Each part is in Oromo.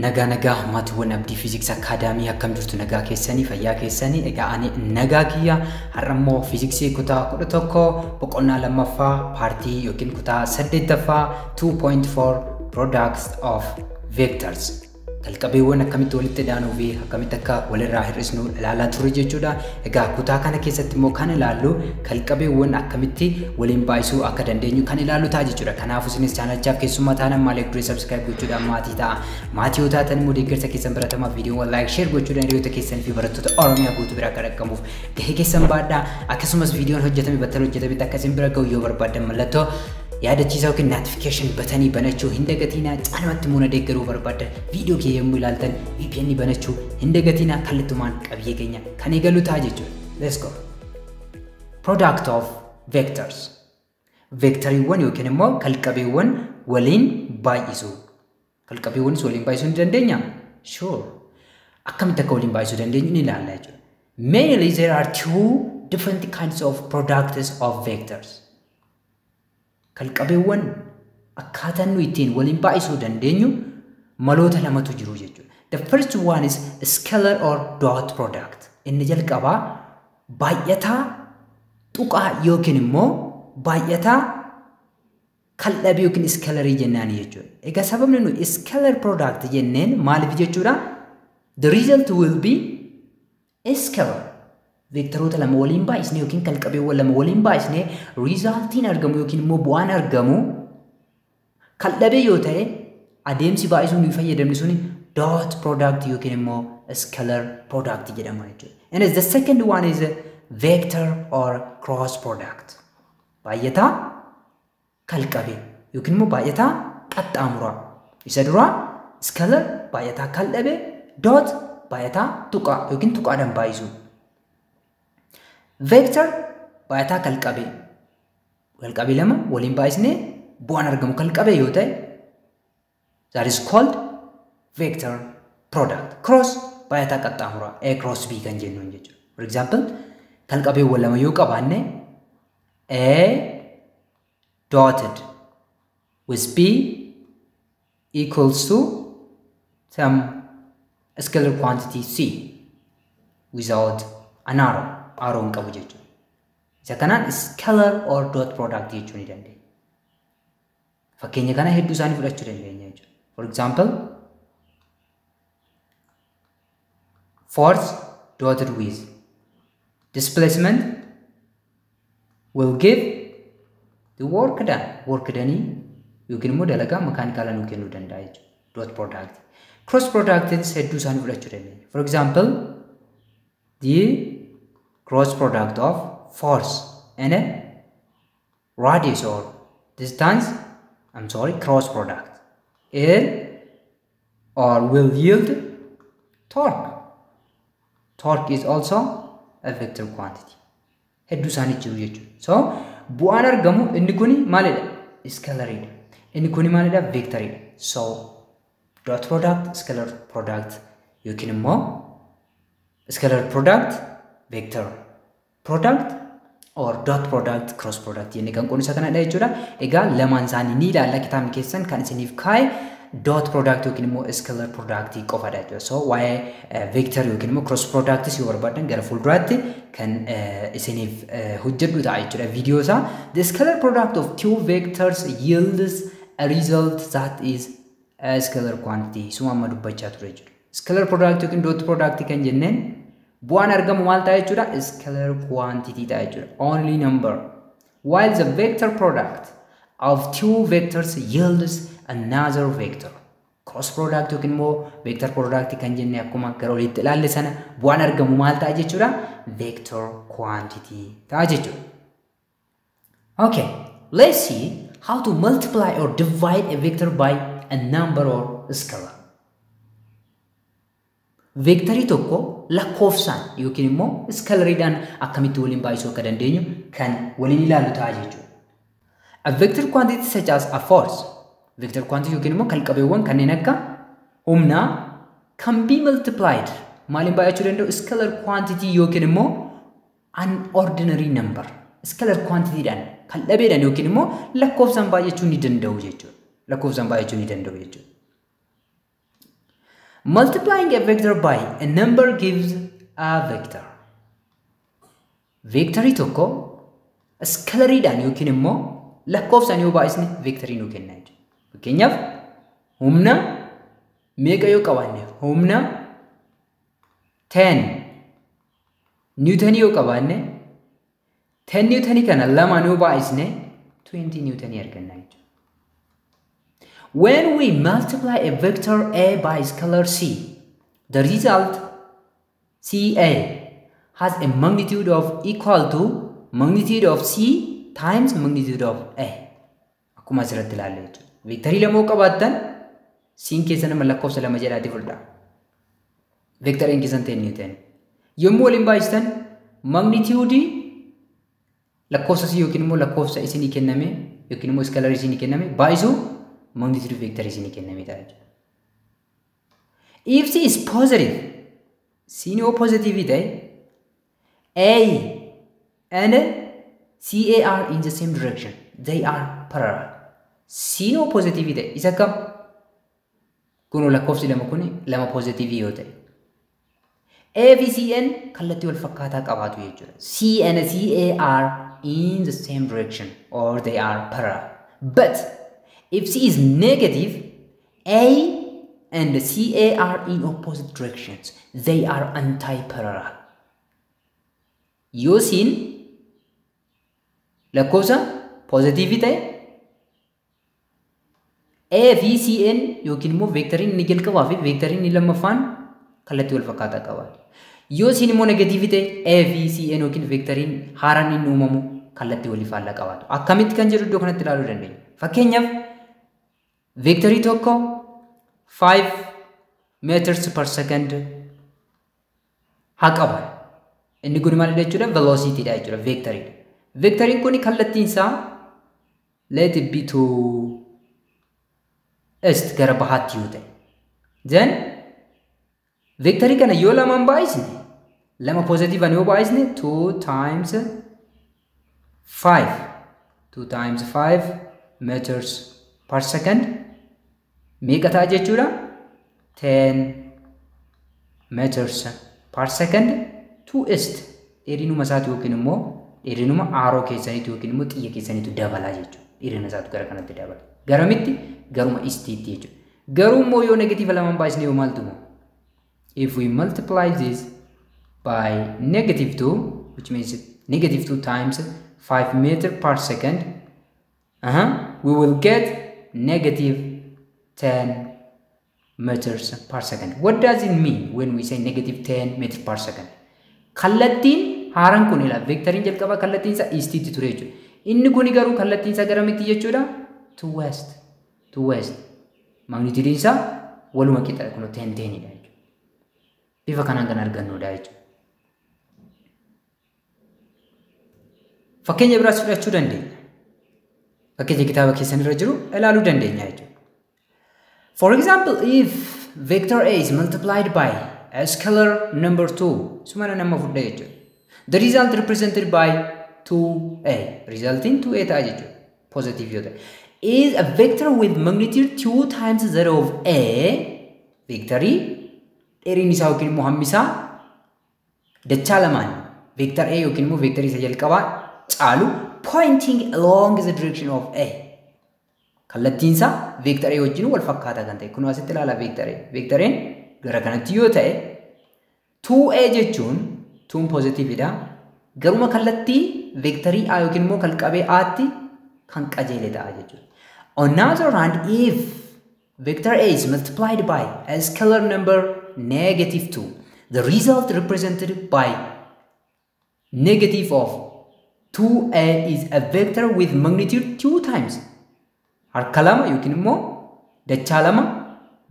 Nagaa nagaa maatiiwwan Abdii Fiiziksii Akaadaamii akkam jirtu nagaa keessanii fayyaa keessanii egaa ani nagaa kiyya har'a immoo fiiziksii kutaa 11 boqonnaa lammaffaa paartii yookiin kutaa 8ffaa 2.4 Products of Vectors kalqabeewwan akkamitti walitti hidhaanuu fi akkamitti akka walirraa hir'isnu ilaalaa turre jechuudha. Egaa kutaa kana keessatti immoo kan ilaallu kalqabeewwan akkamitti waliin baay'isuu akka dandeenyu kan ilaallu ta'a jechuudha. Kanaafuu isinis chaanalichaaf keessummaa taanan maaliif duree subscribe gochuudhaan maatii ta'a. Maatii yoo taatan immoo deeggarsa keessan baratamaa viidiyoowwan like share gochuudhaan hiriyoota keessan fi barattoota Oromiyaa guutuu bira akka dhaqqabuuf gahee keessan baadhaa. Akkasumas viidiyoon hojjetame battala hojjetametti akka isin bira ga'u yoo barbaaddan mallattoo yaadachiisaa yookiin notification batanii banachuu hin dagatinaa. Caalmaatti immoo na deeggaruu barbaaddan viidiyoo kee yommuu ilaaltan VPN banachuu hin dagatinaa. Kallattumaan qabiyyee keenya kan eegalu ta'a jechuudha. Let's go. Product of vectors. Vectoriiwwan yookiin immoo kalqabeewwan waliin baay'isuu. Kalqabeewwanis waliin baay'isuu ni dandeenya? Sure. Akkamitti akka waliin baay'isuu dandeenyu ni ilaalla jechuudha. Mainly there are two different kinds of products of vectors. Kalqabeewwan akkaataan nu ittiin waliin baay'isuu dandeenyu maloota lamatu jiru jechuudha. The first one is scalar or dot product. Inni jalqabaa baay'ataa tuqaa yookiin immoo baay'ataa kaldhabee yookiin scalarii jennaani jechuudha. Egaa sababni nu scalar product jenneen maaliif jechuudha? The result will be scalar. Veektaroota lama waliin baay'isnee yookiin kalqabeewwan lama waliin baay'isnee riizaaltiin argamu yookiin immoo bu'aan argamu kaldhabee yoo ta'e adeemsi baay'isuu nuyi fayyadamne suni dot product yookiin immoo scalar product jedhama jechuudha. And the second one is vector or cross product. Baay'ataa kalqabee yookiin immoo baay'ataa qaxxaamuraa. Isa duraa scalar baay'ataa kaldhabee, dot baay'ataa tuqaa yookiin tuqaadhaan baay'isuu. Vector baay'ataa kalqabee. Kalqabee lama waliin baay'isnee bu'aan argamu kalqabee yoo ta'e that is called vector product. Cross baay'ataa qaxxaamuraa A cross B kan jennuun jechuudha. For example kalqabeewwan lama yoo qabaanne A dotted with B equals to some scalar quantity C without an arrow. Arrow hin qabu jechuudha. Isa kanaan scalar or dot product jechuu ni dandeenya. Fakkeenya kana hedduu isaanii fudhachuu dandeenya jechuudha. For example, force dotted with displacement will give the work done. Work done yookiin immoo dalagaa makaanikaalaa nuu kennuu danda'a jechuudha. Dot product. Cross product hedduu isaanii fudhachuu dandeenya. For example, the cross product of force and a radius or distance, I'm sorry, cross product it or will yield torque. Torque is also a vector quantity. Hedduu isaanii jiru jechuudha. So bu'aan argamu inni kuni maalidha? Scalaridha. Inni kuni maalidha? Vectoridha. So dot product, scalar product yookiin immoo scalar product, vector product or dot product, cross product jennee kan qoonu isa kanadha jechuudha. Egaa lamaan isaanii ni ilaalla kitaabni keessan kan isiniif kaa'e dot product yookiin immoo scalar product qofadha jechuudha. So waa'ee vector yookiin immoo cross product yoo barbaadan gara fuulduraatti kan isiniif hojjedhu ta'a jechuudha viidiyoo isaa. The scalar product of two vectors yields a result that is a scalar quantity. Suma amma dubbachaa ture jechuudha. Scalar product yookiin dot product kan jenneen bu'aan argamu maal ta'a jechuudha? Scalar quantity ta'a jechuudha. Only number. While the vector product of two vectors yields another vector. Cross product yookiin immoo vector product kan jenne akkuma gara olitti ilaalle sana bu'aan argamu maal ta'a jechuudha? Vector quantity ta'a jechuudha. Okay, let's see how to multiply or divide a vector by a number or scalar. Vectorii tokko lakkoofsaan yookiin immoo scalariidhaan akkamitti waliin baay'isuu akka dandeenyu kan waliin ilaallu ta'a jechuudha. A vector quantity such as a force, vector quantity yookiin immoo kalqabeewwan kanneen akka humnaa can be multiplied maaliin baay'achuu danda'u? Scalar quantity yookiin immoo an ordinary number. Scalar quantityidhaan kaldhabeedhaan yookiin immoo lakkoofsaan baay'achuu ni danda'u jechuudha. Lakkoofsaan baay'achuu ni danda'u jechuudha. Multiplying a vector by a number gives a vector. Vectorii tokko scalariidhaan yookiin immoo lakkoofsaan yoo baay'isne vectorii nuu kenna jechuudha. Fakkeenyaaf humna meeqa yoo qabaanne, humna 10 niwutanii yoo qabaanne, 10 niwutanii kana lamaan yoo baay'isne 20 niwutanii arganna jechuudha. When we multiply a vector A by scalar C, the result CA has a magnitude of equal to magnitude of C times magnitude of A. Akkuma asirratti ilaalle jechuudha. Vectorii lama yoo qabaattan C'n keessa nama lakkoofsa 2 jedhaatii fudhadha. Vector N keessan 10 newton. Yommuu waliin baay'istan magnitude lakkoofsa C yookiin immoo lakkoofsa isinii kenname yookiin immoo scalar isinii kenname baay'isuu magnitude vector isinii kenname ta'a jechuudha. If C is positive, C yoo positive ta'e, A and CA are in the same direction. They are parallel. C yoo positive ta'e isa kam? Kun lakkoofsi lama kun lama positive yoo ta'e, A fi CN kallattii wal fakkaataa qabaatu jechuudha. C and CA are in the same direction or they are parallel. But if C is negative, A and CA are in opposite directions. They are anti-parallel. Yoo C'n lakkoofsa positive ta'e, A fi CN yookiin immoo vectoriin inni jalqabaa fi vectoriin inni lammaffaan kallattii wal fakkaataa qabaatu. Yoo C'n immoo negative ta'e, A fi CN yookiin vectoriin haaraan inni uumamu kallattii walii faallaa qabaatu. Akkamitti kan jedhu iddoo kanatti ilaaluu dandeenya. Fakkeenyaaf vectorii tokko 5 meters per second haa qaban. Inni kun maalidha jechuudha? Velocity dha jechuudha, vectoriidha. Vectoriin kun kallattiin isaa let it be to east, gara bahaatti yoo ta'e. Then vectorii kana yoo lamaan baay'isne, lama positive yoo baay'isne, 2 times 5, 2 times 5 meters per second meeqa ta'a jechuudha? 10 meters per second to east. Dheerinuma isaati yookiin immoo dheerinuma arrow keessaniitu yookiin immoo xiyya keessaniitu dabalaa jechuudha. Dheerina isaatu gara kanatti dabala. Garamitti? Garuma eastiitti jechuudha. Garuu immoo yoo negative lamaan baay'isne yoo maaltu immoo? If we multiply this by negative 2, which means negative 2 times 5 meter per second, we will get negative 10 meters per second. What does it mean when we say negative 10 meters per second? Kallattiin haaraan kun ila vectoriin jalqabaa kallattiin isaa eastiitti ture jechuudha. Inni kun garuu kallattiin isaa garamitti jechuudha? To west. To west. Magnitude isaa waluma qixa kun 10 10 dha jechuudha. Bifa kanaan kan argannudha jechuudha. Fakkeenya biraas fudhachuu dandeenya. Fakkeenya kitaaba keessan irra jiru ilaaluu dandeenya jechuudha. For example, if vector A is multiplied by a scalar number 2, sumana nama fudhaa jechuudha. The result represented by 2A, resulting 2A ta'a jechuudha. Positive yoo ta'e, is a vector with magnitude 2 times that of A, vectorii dheerinni isaa yookiin immoo hammi isaa dachaa lamaan vector A yookiin immoo vectorii isa jalqabaa caalu, pointing along the direction of A. Kallattiin isaa vector A wajjin wal fakkaataa kan ta'e. Kun asitti ilaala vector A. Vector A gara kanatti yoo ta'e, 2A jechuun 2 positive dha. Garuma kallattii vectorii A yookiin immoo kalqabee A'tti kan qajeele ta'a jechuudha. On the other hand, if vector A is multiplied by a scalar number negative 2, the result represented by negative of 2A is a vector with magnitude 2 times. Harka lama yookiin immoo dachaa lama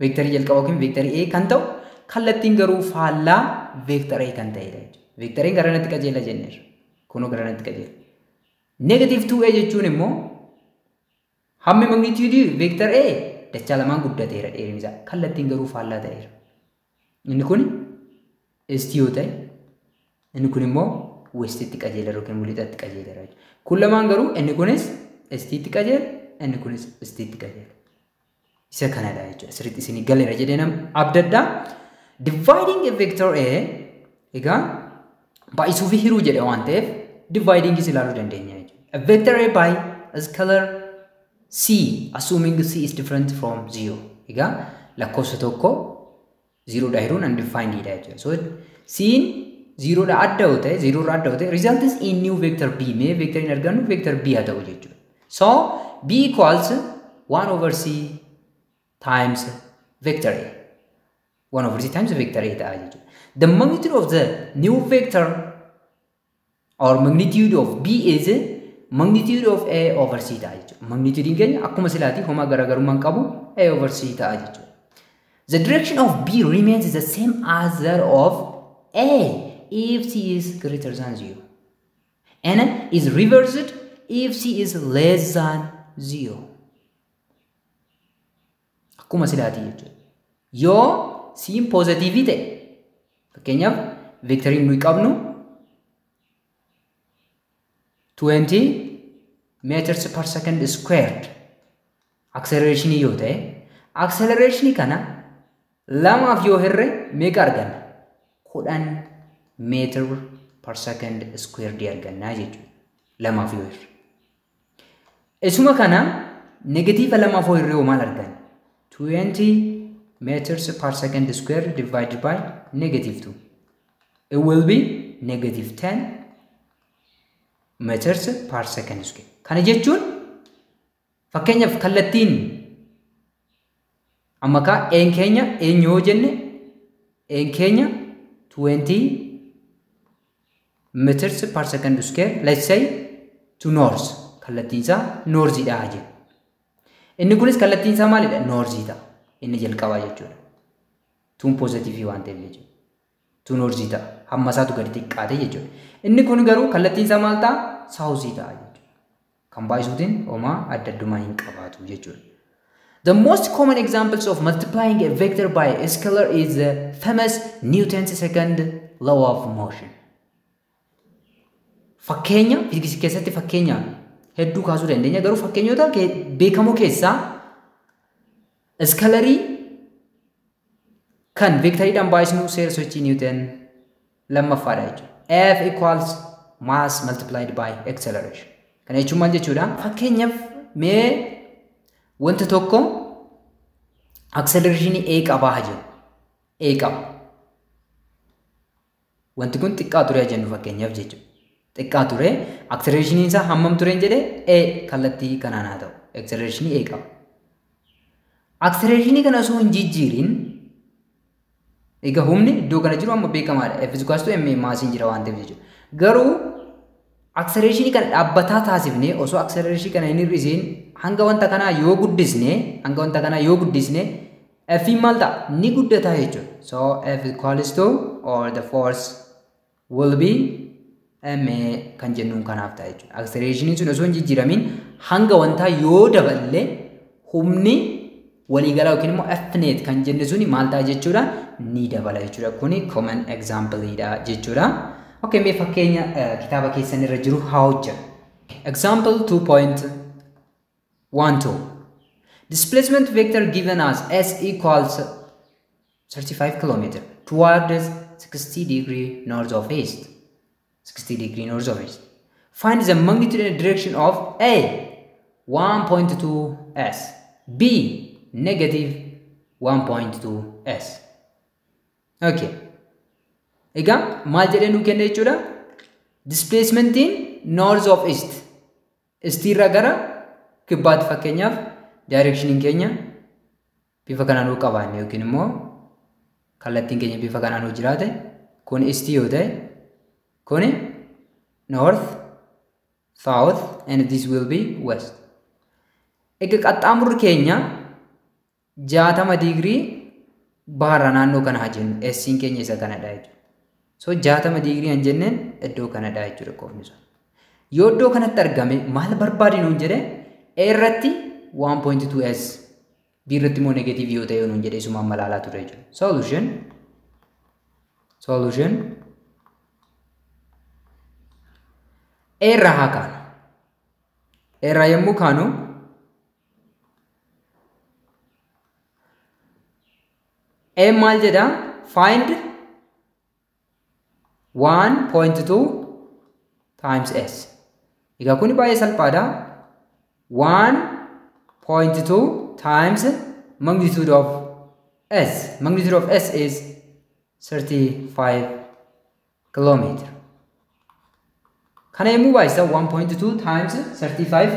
vectorii jalqabaa yookiin vectorii A kan ta'u, kallattiin garuu faallaa vector A kan ta'edha jechuudha. Vector A gara kanatti qajeela jenneerra. Kunoo gara kanatti qajeela. Negative 2A jechuun immoo hammi magnitude vector A dachaa lamaan guddateera dheerinni isaa. Kallattiin garuu faallaa ta'eera. Inni kun east yoo ta'e, inni kun immoo westitti qajeela yookiin lixatti qajeela jechuudha. Kun lamaan garuu inni kunis eastitti qajeela, inni kunis eastitti qajeela. Isa kanadha jechuudha. Sirriitti isinii galeera jedhee nam abdadha. Dividing a vector A, egaa baay'isuu fi hiruu jedhe waan ta'eef dividing is ilaaluu dandeenya jechuudha. A vector A by a scalar C, assuming C is different from 0. Egaa lakkoofsa tokko 0 dha hiruun undefined dha jechuudha. So C'n 0 dha adda yoo ta'e, 0 irraa adda yoo ta'e, result is in new vector B. Mee vector hin argannu vector B haa ta'u jechuudha. So B equals 1 over C times vector A. 1 over C times vector A ta'a jechuudha. The magnitude of the new vector or magnitude of B is magnitude of A over C ta'a jechuudha. Magnitude keenya akkuma silaati homaa garaagarummaa hin qabu A over C ta'a jechuudha. The direction of B remains the same as that of A if C is greater than 0 and is reversed if C is less than 0. Akkuma silaati jechuudha. Yoo C'n positive ta'e, fakkeenyaaf vectoriin nuyi qabnu 20 meters per second squared acceleration yoo ta'e, acceleration kana lamaaf yoo hirre meeqa arganna? 10 meter per second squared arganna jechuudha. Lamaaf yoo hirre. Isuma kana negative lamaaf yoo hirre hoo maal arganna? 20 meters per second squared divided by negative 2. It will be negative 10 meters per second square. Kana jechuun fakkeenyaaf kallattiin amma kaa een keenya eenyu yoo jenne een keenya 20 meters per second square, let's say to north, kallattiin isaa northidha jenna. Inni kunis kallattiin isaa maalidha? Northii ta'a. Inni jalqabaa jechuudha. Tuun positive waan ta'eef jechuudha. Tuun northii ta'a. Hamma isaatu gadi xiqqaate jechuudha. Inni kun garuu kallattiin isaa maal ta'a? Southii ta'a jechuudha. Kan baay'isuutiin homaa adda addummaa hin qabaatu jechuudha. The most common examples of multiplying a vector by a scalar is the famous Newton's second law of motion. Fakkeenya fiiziksii keessatti fakkeenya hedduu kaasuu dandeenya, garuu fakkeenyota beekamoo keessaa iskalarii kan veektariidhaan baay'isnu seera sochii Newton lammaffaadha jechuudha. F equals mass multiplied by acceleration. Kana jechuun maal jechuudha? Fakkeenyaaf mee wanta tokko acceleration A qabaa haa jennu. A qaba. Wanti kun xiqqaa ture haa jennu fakkeenyaaf jechuudha. Xiqqaa ture, acceleration isaa hammam ture hin jedhee A kallattii kanaan haa ta'u. Acceleration A qaba. Acceleration kana osoo hin jijjiirin, egaa humni iddoo kana jiru amma beekamaadha. F is equals to M maasiin jira waan ta'eef jechuudha. Garuu acceleration kana dhaabbataa taasifnee osoo acceleration kana hin hir'isiin hanga wanta kanaa yoo guddisne, hanga wanta kanaa yoo guddisne F maal ta'a? Ni guddataa jechuudha. So F equals to or the force will be M kan jennuun kanaaf ta'a jechuudha. Acceleration sun osoo hin jijjiiramin hanga wantaa yoo daballe humni waliigalaa yookiin immoo F net kan jenne suni maal ta'a jechuudha? Ni dabala jechuudha. Kuni common example dha jechuudha. Okay, mee fakkeenya kitaaba keessan irra jiru haa hojjennu. Example 2.12. Displacement vector given as S equals 35 kilometer towards 60 degree north of east. 60 degree north of east. Find the magnitude and direction of A 1.2 S, B negative 1.2 S. Okay. Egaa maal jedhee nuu kenna jechuudha? Displacementiin north of east. East irraa gara kibbaatti fakkeenyaaf directioniin keenya bifa kanaan nuu qabaanne yookiin immoo kallattiin keenya bifa kanaan nuu jiraate, kun east yoo ta'e kun north, south and this will be west. Egaa qaxxaamurri keenya 60 digirii baharra naannoo kana haa jennu. S'n keenya isa kanadha jechuudha. So 60 digirii kan jenneen iddoo kanadha jechuudha qofni sun. Yoo iddoo kanatti argame maal barbaadi nuun jedhee A irratti 1.2 S, B irratti immoo negative yoo ta'e nuun jedhee isuma amma ilaalaa turre jechuudha. Solution A irraa haa kaanu. A irraa yommuu kaanu A maal jedha? Find 1.2 times S. Egaa kuni baay'ee salphaadha. 1.2 times magnitude of S. Magnitude of S is 35 kilometer. Kana yommuu baay'isa 1.2 times 35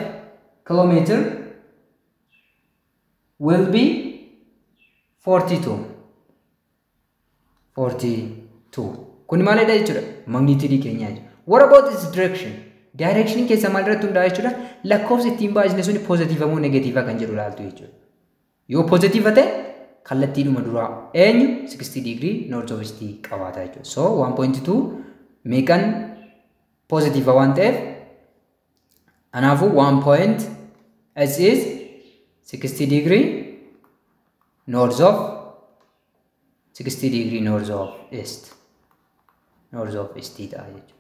kilometer will be 42. 42. Kun maalidha jechuudha? Magnitude keenya jechuudha. What about its direction? Direction keessa maal irratti hundaa'a jechuudha? Lakkoofsi ittiin baay'isne suni positive moo negative kan jedhu ilaaltu jechuudha. Yoo positive ta'e kallattiidhuma duraa eenyu 60 degree north of east qabaata jechuudha. So 1.2 meeqan positive waan ta'eef kanaafuu 1 point S is 60 degree north of 60 degree north of east. North of east ta'a jechuudha.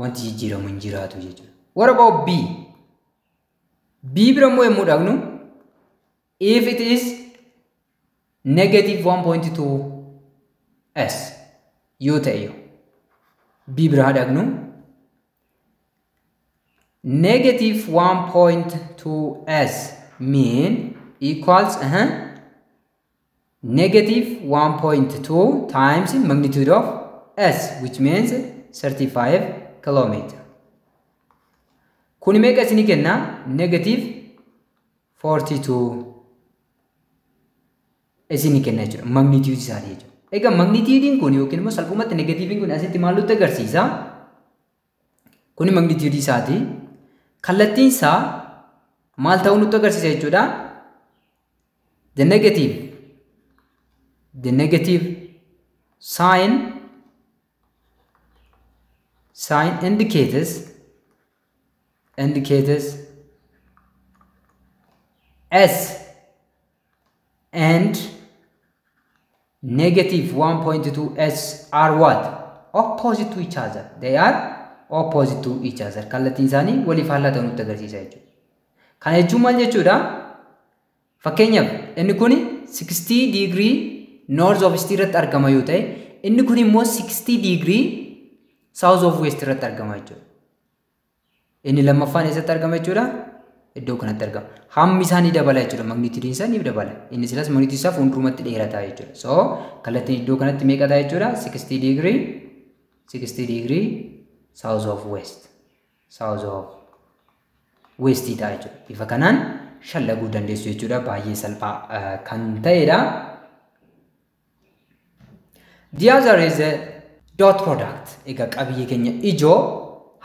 Wanti jijjiiramu hin jiraatu jechuudha. What about B? B bira immoo yommuu dhaqnu if it is negative 1.2 S yoo ta'e B bira haa dhaqnu negative 1.2 S mean equals negative 1.2 times magnitude of S, which means 35 kilometer. Kuni meeqa isinii kenna? Negative 42 isinii kenna jechuudha. Magnitude isaati jechuudha. Egaa magnituudiin kun yookiin immoo salphumatti negatiiviin kun asitti maal nutti agarsiisa? Kuni magnitude isaati. Kallattiin isaa maal ta'uu nutti agarsiisa jechuudha? The negative sign indicates S and negative 1.2 S are what? Opposite to each other. They are opposite to each other. Kallattiin isaanii waliif faallaa ta'uu nutti agarsiisa jechuudha. Kana jechuun maal jechuudha? Fakkeenyaaf inni kun 60 degree north of east irratti argama yoo ta'e, inni kun immoo 60 degree south of west irratti argama jechuudha. Inni lammaffaan eessatti argama jechuudha? Iddoo kanatti argama. Hammi isaa ni dabala jechuudha. Magnituudiin isaa ni dabala. Inni silas magnituudiin isaa fuuldurumatti dheerata jechuudha. So kallattiin iddoo kanatti meeqa ta'a jechuudha? 60 degree south of west. South of west ta'a jechuudha. Bifa kanaan shallaguu dandeessu jechuudha. Baay'ee salphaa kan ta'edha. The other is a dot product. Egaa qabiyyee keenya ijoo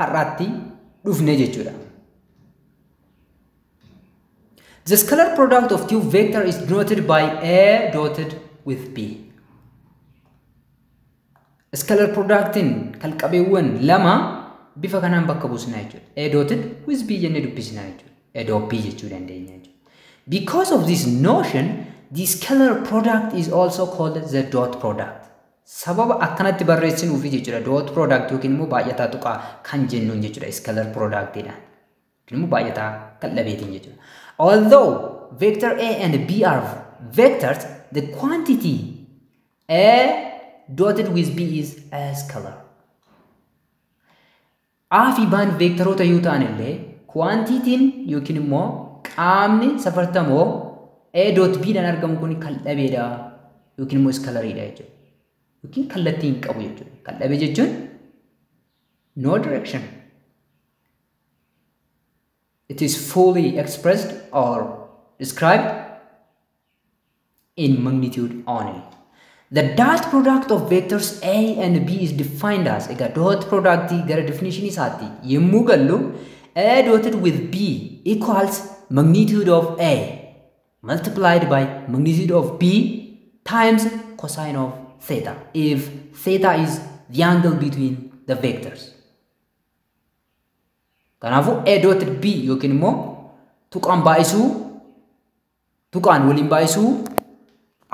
har'aatti dhufne jechuudha. The scalar product of two vector is denoted by A dotted with B. Scalar productiin kalqabeewwan lama bifa kanaan bakka buusna jechuudha. A dotted with B jennee dubbisna jechuudha. A dot B jechuu dandeenya jechuudha. Because of this notion, the scalar product is also called the dot product. Sababa akkanatti barreessinuufi jechuudha. Dot product yookiin immoo baay'ataa tuqaa kan jennuun jechuudha. Scalar productidhaan. Yookiin immoo baay'ataa kal'abeetiin jechuudha. Although vector A and B are vectors, the quantity A dotted with B is a scalar. A fi B'n veektaroota yoo ta'an illee quantitiin yookiin immoo qaamni safartamoo A dot B dhaan argamu kun kaldhabeedha yookiin immoo iskalariidha jechuudha. Yookiin kallattii hin qabu jechuudha. Kaldhabee jechuun no direction. It is fully expressed or described in magnitude only. The dot product of vectors A and B is defined as, egaa dot product gara definition isaatti yommuu gallu, A dotted with B equals magnitude of A multiplied by magnitude of B times cosine of theta, if theta is the angle between the vectors. Kanaafuu A dotted B yookiin immoo tuqaan baay'isuu, tuqaan waliin baay'isuu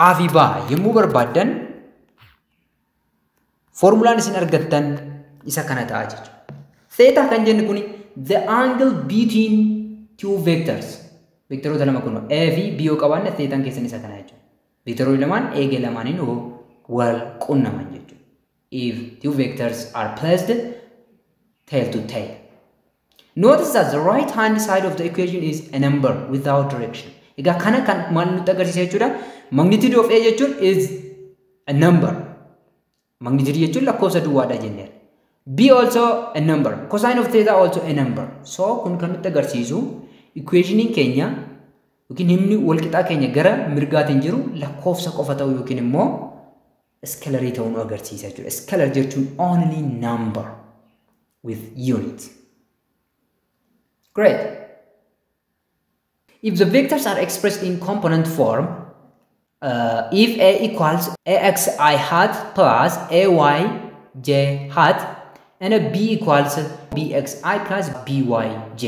A fi B yommuu barbaaddan foormulaan isin argattan isa kana ta'a jechuudha. Theta kan jennu kun the angle between two vectors. Vectoroota lama kun A fi B yoo qabaanne thetaan keessan isa kana jechuudha. Vectoroonni lamaan eegee lamaaniin wal qunnaman jechuudha. If two vectors are placed tail to tail. Notice that the right hand side of the equation is a number without direction. Egaa kana kan maal nutti agarsiisa jechuudha? Magnitude of A jechuun is a number. Magnitude jechuun lakkoofsa duwwaadha jenneera. B also a number. Cosine of theta also a number. So kun kan nutti agarsiisu equationiin keenya yookiin himni walqixaa keenya gara mirgaatiin jiru lakkoofsa qofa ta'u yookiin immoo scalarii ta'uu nu agarsiisa jechuudha. Scalar jechuun only number with units. Great. If the vectors are expressed in component form, if A equals AXI hat plus AYJ hat and B equals BXI plus BYJ.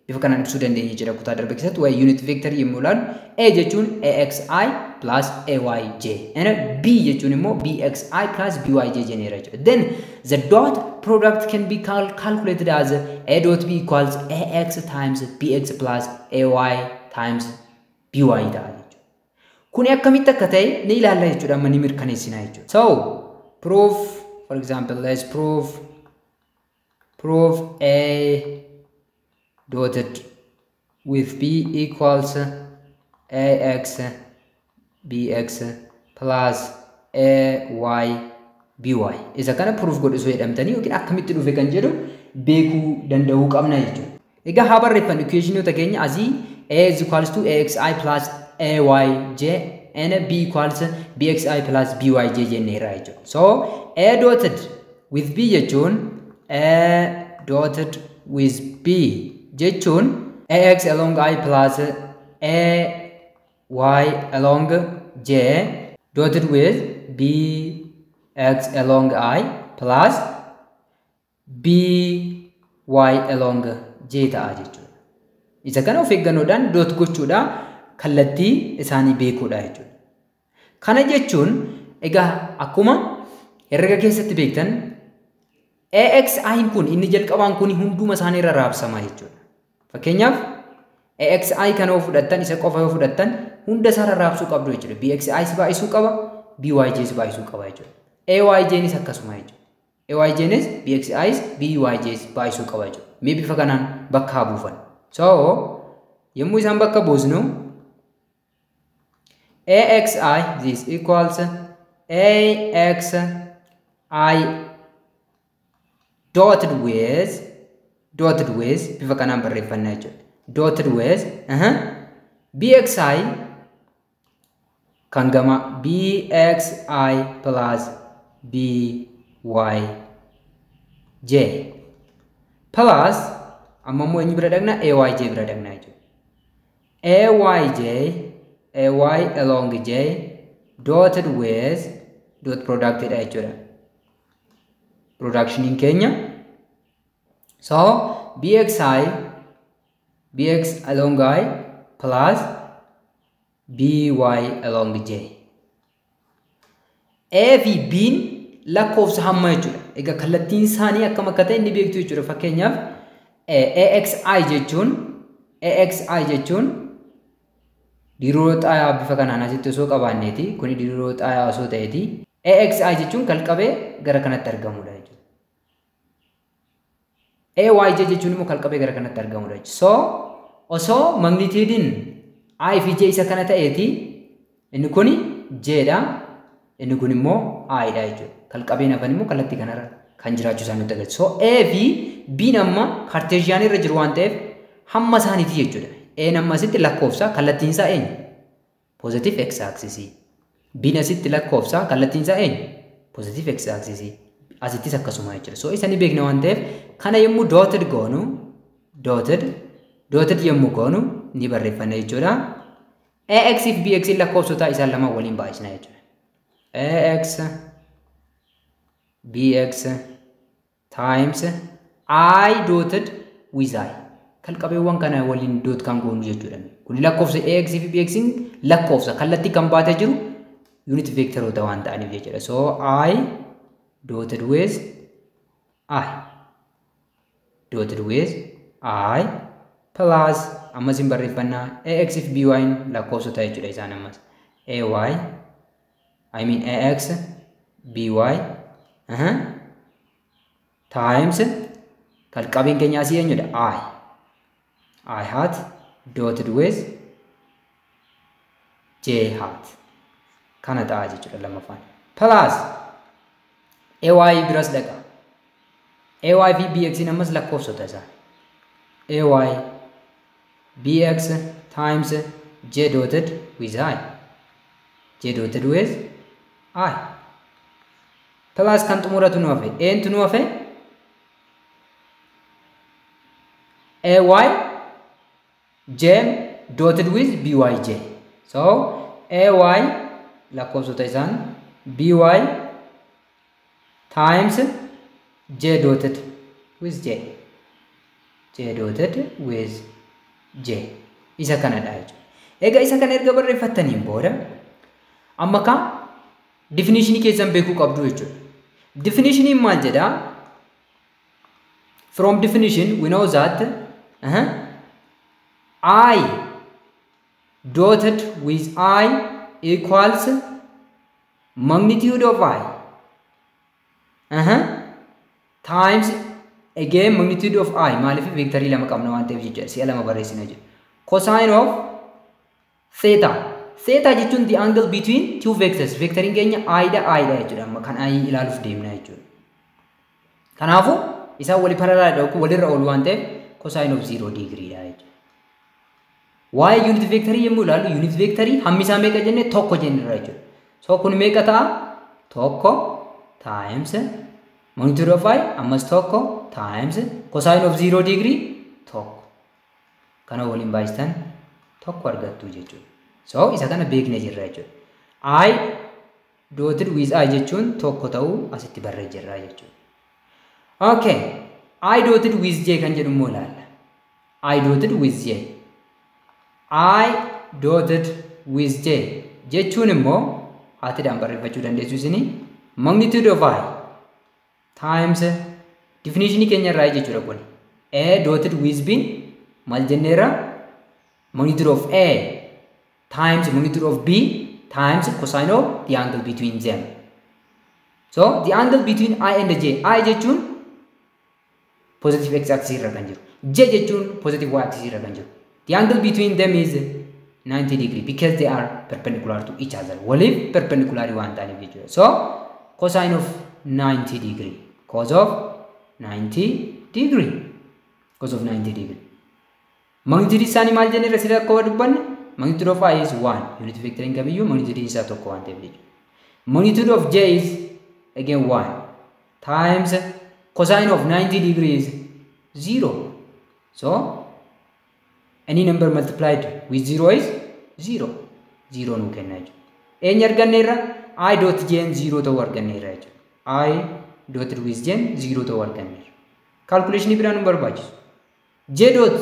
Bifa kanaan ibsuu dandeenya jedha kutaa darbe keessatti waa'ee unit vector yommuu ilaallu, A jechuun AXI plus AYJ and B jechuun immoo BXI plus BYJ jenneera jechuudha. Then the dot product can be calculated as A dot B equals AX times BX plus AY times BY ta'a jechuudha. Kuni akkamitti akka ta'e ni ilaalla jechuudha, amma ni mirkaneessina jechuudha. So proof, for example, let's prove A dotted with B equals AX BX plus AY BY. Isa kana proof godhisuu jedhamtanii yookiin akkamitti dhufe kan jedhu beekuu danda'uu qabna jechuudha. Egaa haa barreeffannu equationoota keenya asii. A is equals to AXI plus AYJ and B equals BXI plus BYJ jenneerra jechuudha. So A dotted with B jechuun, A dotted with B jechuun AX along I plus AY along J dotted with BX along I plus BY along J ta'a jechuudha. Isa kana of eeggannoodhaan dot gochuudha, kallattii isaanii beekuudha jechuudha. Kana jechuun egaa akkuma herrega keessatti beektan AXI kun inni jalqabaan kun hunduma isaanii irra raabsama jechuudha. Fakkeenyaaf AXI kana yoo fudhattan, isa qofa yoo fudhattan, hunda isaa raabsuu qabdu jechuudha. BXI si baay'isuu qaba, BYJ si baay'isuu qaba jechuudha. AYJnis akkasuma jechuudha. AYJnis BXIs BYJs baay'isuu qaba jechuudha. Mee bifa kanaan bakka haa buufan. So yommuu isaan bakka buusnu, AXI, this equals AXI dotted with, bifa kanaan barreeffannaa jechuudha. Dotted with BXI kan gama BXI plus BYJ plus, amma immoo eenyu bira dhaqna? AYJ bira dhaqna jechuudha. AYJ, AY along J dotted with, dot product dha jechuudha. Productioniin keenya. So BXI, BX along I plus BY along J. A fi B'n lakkoofsa hamma jechuudha. Egaa kallattiin isaanii akkam akka ta'e inni beektu jechuudha. Fakkeenyaaf AXI jechuun diriiroo xaayaa bifa kanaan asitti osoo qabaanneeti. Kuni diriiroo xaayaa osoo ta'eeti. AXI jechuun kalqabee gara kanatti argamudha jechuudha. AYJ jechuun immoo kalqabee gara kanatti argamudha jechuudha. So osoo magnitudein I fi J isa kana ta'eeti, inni kuni J dha. Inni kun immoo I dha jechuudha. Kalqabeen hafan immoo kallattii kanarra kan jiraachuu isaa nutti agarsiisa. So A fi B amma Cartesian irra jiru waan ta'eef hamma isaaniiti jechuudha. A amma asitti lakkoofsa, kallattiin isaa eenyu? Positive x axis. B asitti lakkoofsa, kallattiin isaa eenyu? Positive x axis. Asittis akkasuma jechuudha. So isa ni beekna waan ta'eef kana yommuu dotted yommuu goonu ni barreeffanna jechuudha. AX fi BX lakkoofsota isaan lama waliin baay'isna jechuudha. AX BX times I dotted with I. Kalqabeewwan kana waliin dot kan goonu jechuudha. Kun lakkoofsa AX fi BX lakkoofsa kallattii kan baatee jiru unit vectoroota waan ta'aniif jechuudha. So I dotted with I dotted with I plus, ammas hin barreeffannaa, AX fi BY lakkoofsota jechuudha isaan ammas. AY, I mean AX BY times kalqabeen keenya asii eenyudha? I hat dotted with J hat. Kana ta'a jechuudha lammaffaan. Plus AY biras dhaqa. AY fi BX ammas lakkoofsota isaa. AY BX times J dotted with I. J dotted with I. Plus kan xumuratu nu hafe. Eentu nu hafe? AY J dotted with BYJ. So AY lakkoofsota isaan BY times J dotted with J. J dotted with J. Isa kanadha jechuudha. Egaa isa kana erga barreeffattaniin booda amma ka definitionii keessan beekuu qabdu jechuudha. Definitioniin maal jedhaa? From definition we know that I dotted with I equals magnitude of I times again magnitude of I. Maaliif vectorii lama qabna waan ta'eef jechuudha. Si'a lama barreessina jechuudha. Cosine of theta. Theta jechuun the angle between two vectors. Vectoriin keenya I dha I dha jechuudha. Amma kan I ilaaluuf deemna jechuudha. Kanaafuu isaan wali parallel yookiin walirra oolu waan ta'eef cosine of 0 degree dha jechuudha. Waa'ee unit vectorii yommuu ilaallu unit vectorii hammi isaa meeqa jenne tokko jennirra jechuudha. So kun meeqa ta'a? Tokko times magnitude of I ammas tokko times cosine of 0 degree tokko. Kana waliin baay'istan tokko argattu jechuudha. So isa kana beeknee jirra jechuudha. I dotted with I jechuun tokko ta'uu asitti barree jirra jechuudha. Okay. I dotted with J kan jedhu immoo ilaalla. I dotted with J. I dotted with J jechuun immoo haatiidhaan barreeffachuu dandeessu isinii magnitude of I times definition keenya irraa jechuudha kun. A dotted with B maal jenneerra? Magnitude of A times magnitude of B times cosine of the angle between them. So the angle between I and J, I jechuun positive x axis irra kan jiru, J jechuun positive y axis irra kan jiru. The angle between them is 90 degree because they are perpendicular to each other. Waliif perpendicular waan ta'aniif jechuudha. So cosine of 90 degree, cos of 90 degree, cos of 90 degree. Magnitude isaanii maal jenneerra sirrii akkuma dubbanne? Magnitude of I is 1. Unit vector hin kamiyyuu magnitude isaa tokko waan ta'eef jechuudha. Magnitude of J is again 1 times cosine of 90 degree is 0. So any number multiplied with 0 is 0. 0 nu kenna jechuudha. Eenyu arganneerra? I dot J 0 ta'uu arganneerra jechuudha. I dotted with J 0 ta'uu arganneerra. Calculation biraa nu barbaachisu. J dot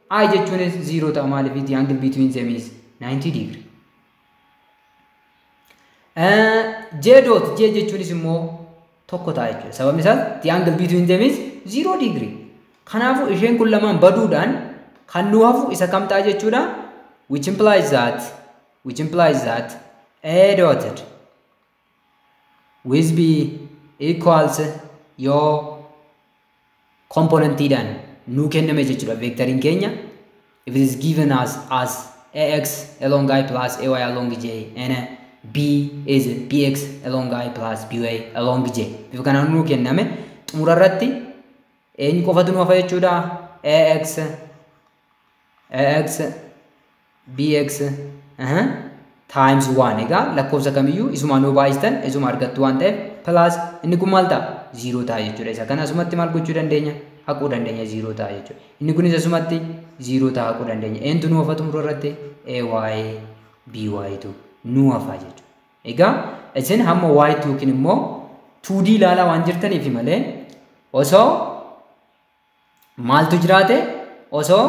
I jechuunis 0 ta'a maaliif the angle between them is 90 degree. J dot J jechuunis immoo tokko ta'a jechuudha. Sababni isaas the angle between them is 0 degree. Kanaafuu isheen kun lamaan baduudhaan kan nu hafu isa kam ta'a jechuudha? Which implies that A dotted with B equals yoo componentiidhaan nu kenname jechuudha vectoriin keenya. If it is given as AX along I plus AY along J and B is BX along I plus BY along J. Bifa kanaan nu kenname xumura irratti eenyu qofatu nu hafa jechuudha? AX BX times 1. Egaa lakkoofsa kamiyyuu isuma nu baay'istan isuma argattu waan ta'eef plus inni kun maal ta'a? 0 ta'a jechuudha. Isa kana asumatti maal gochuu dandeenya? Haquu dandeenya. 0 ta'a jechuudha. Inni kunis asumatti 0 ta'a haquu dandeenya. Eentu nu hafa xumura irratti? AY BY tu nu hafa jechuudha. Egaa isin hamma Y yookiin immoo 2D ilaalaa waan jirtaniif malee osoo maaltu jiraate osoo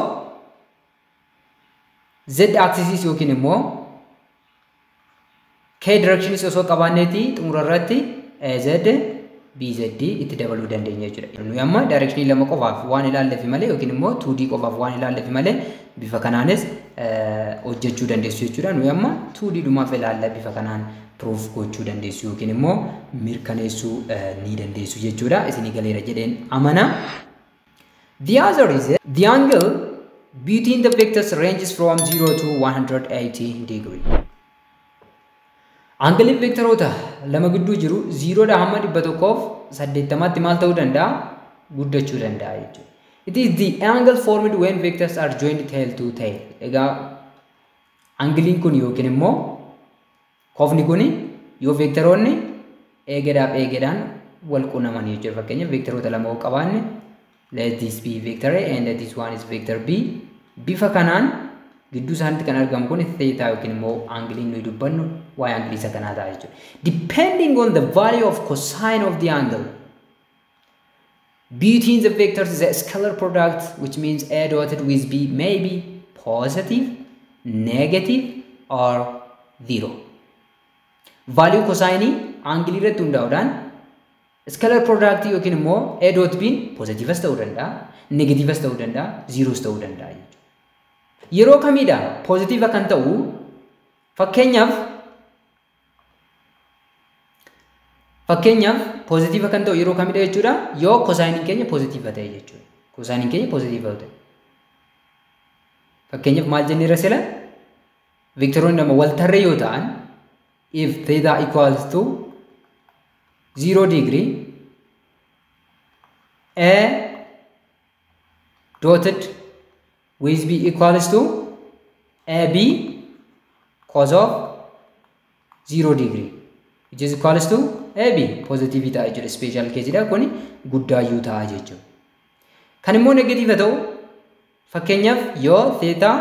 Z axis yookiin immoo K directionis osoo qabaanneeti xumura irratti AZ BZ itti dabaluu dandeenya jechuudha. Nuyi amma directionii lama qofaaf waan ilaalleef malee yookiin immoo 2D qofaaf waan ilaalleef malee bifa kanaanis hojjechuu dandeessu jechuudha. Nuyi amma 2D dhumaaf ilaalla bifa kanaan proof gochuu dandeessu yookiin immoo mirkaneessuu ni dandeessu jechuudha. Isinii galeera jedheen amana. The other is the angle between the vectors ranges from 0 to 180 degree. Angle vectoroota lama gidduu jiru 0 dha hamma 180tti maal ta'uu danda'a? Guddachuu danda'a jechuudha. It is the angle formed when vectors are joined tail to tail. Egaa angiliin kun yookiin immoo kofni kun yoo vectoroonni eegedhaaf eegedhaan wal quunnaman jechuudha. Fakkeenyaaf vectoroota lama yoo qabaanne, let this be vector A and this one is vector B. Bifa kanaan gidduu isaaniitti kan argamu kun theta yookiin immoo angiliin nuyi dubbannu waa'ee angilii isa kanaa ta'a jechuudha. Depending on the value of cosine of the angle between the vectors, the scalar product, which means A dotted with B, may be positive, negative or zero. Value cosine angilii irratti hundaa'uudhaan scalar product yookiin immoo A dot B positives ta'uu danda'a, negatives ta'uu danda'a, zeros ta'uu danda'a jechuudha. Yeroo kamiidha positive kan ta'u? Fakkeenyaaf positive kan ta'u yeroo kamiidha jechuudha? Yoo cosine keenya positive ta'e jechuudha. Cosine keenya positive ta'e. Fakkeenyaaf maal jenneerra sila? Vectoroonni lama wal tarree yoo ta'an, if theta equals to 0 degree, A dotted with B equals to AB cos of 0 degree, which is equals to AB positive ta'a jechuudha. Special case dha kun, guddaayyuu ta'a jechuudha. Kan immoo negative ta'u, fakkeenyaaf yoo theta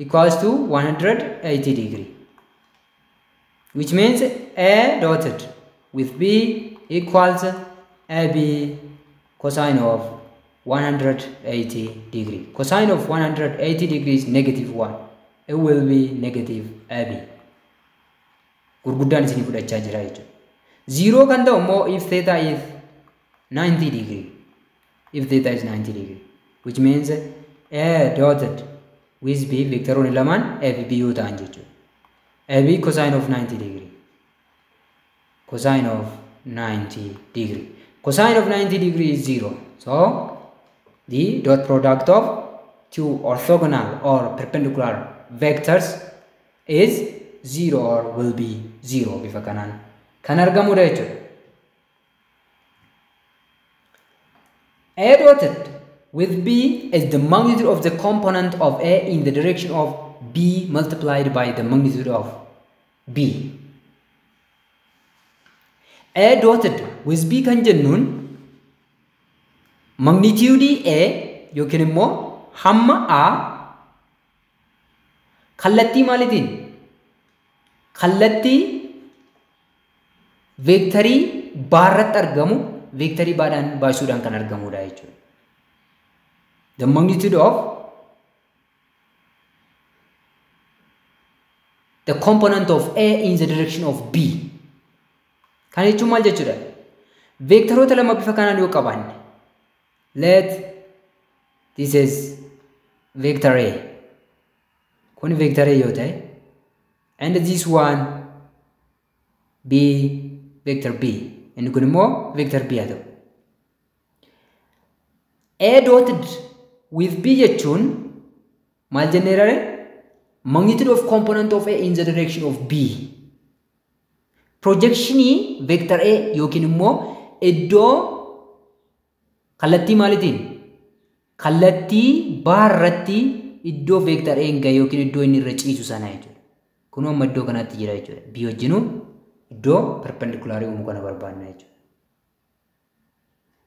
equals to 180 degree, which means A dotted with B equals AB cosine of 180 degree. Cosine of 180 degree is negative 1. It will be negative AB. Gurguddaan isinii fudhachaa jira jechuudha. Zero kan ta'u immoo if theta is 90 degree. If theta is 90 degree, which means A dotted with B, vectoroonni lamaan A fi B yoo ta'an jechuudha. AB cosine of 90 degree. Cosine of 90 degree. Cosine of 90 degree is 0. So the dot product of two orthogonal or perpendicular vectors is 0 or will be 0 bifa kanaan kan argamudha jechuudha. A dotted with B is the magnitude of the component of A in the direction of B multiplied by the magnitude of B. A dotted with B kan jennuun magnitude A yookiin immoo hamma A kallattii maaliitiin? Kallattii veektarii baarratti argamu veektarii baadhaan baay'isuudhaan kan argamudha jechuudha. The magnitude of the component of A in the direction of B. Kana jechuun maal jechuudha? Veektaroota lama bifa kanaan yoo qabaanne, let this is vector A. Kun vector A yoo ta'e, and this one be vector B. Inni kun immoo vector B haa ta'u. A dotted with B jechuun maal jennee rare? Magnitude of component of A in the direction of B. Projectionii vector A yookiin immoo iddoo kallattii maaliitiin? Kallattii baarratti iddoo vector A gahe yookiin iddoo inni irra ciisu sana jechuudha. Kunoo amma iddoo kanatti jira jechuudha. B wajjinuu iddoo perpendicularii uumuu kana barbaanna jechuudha.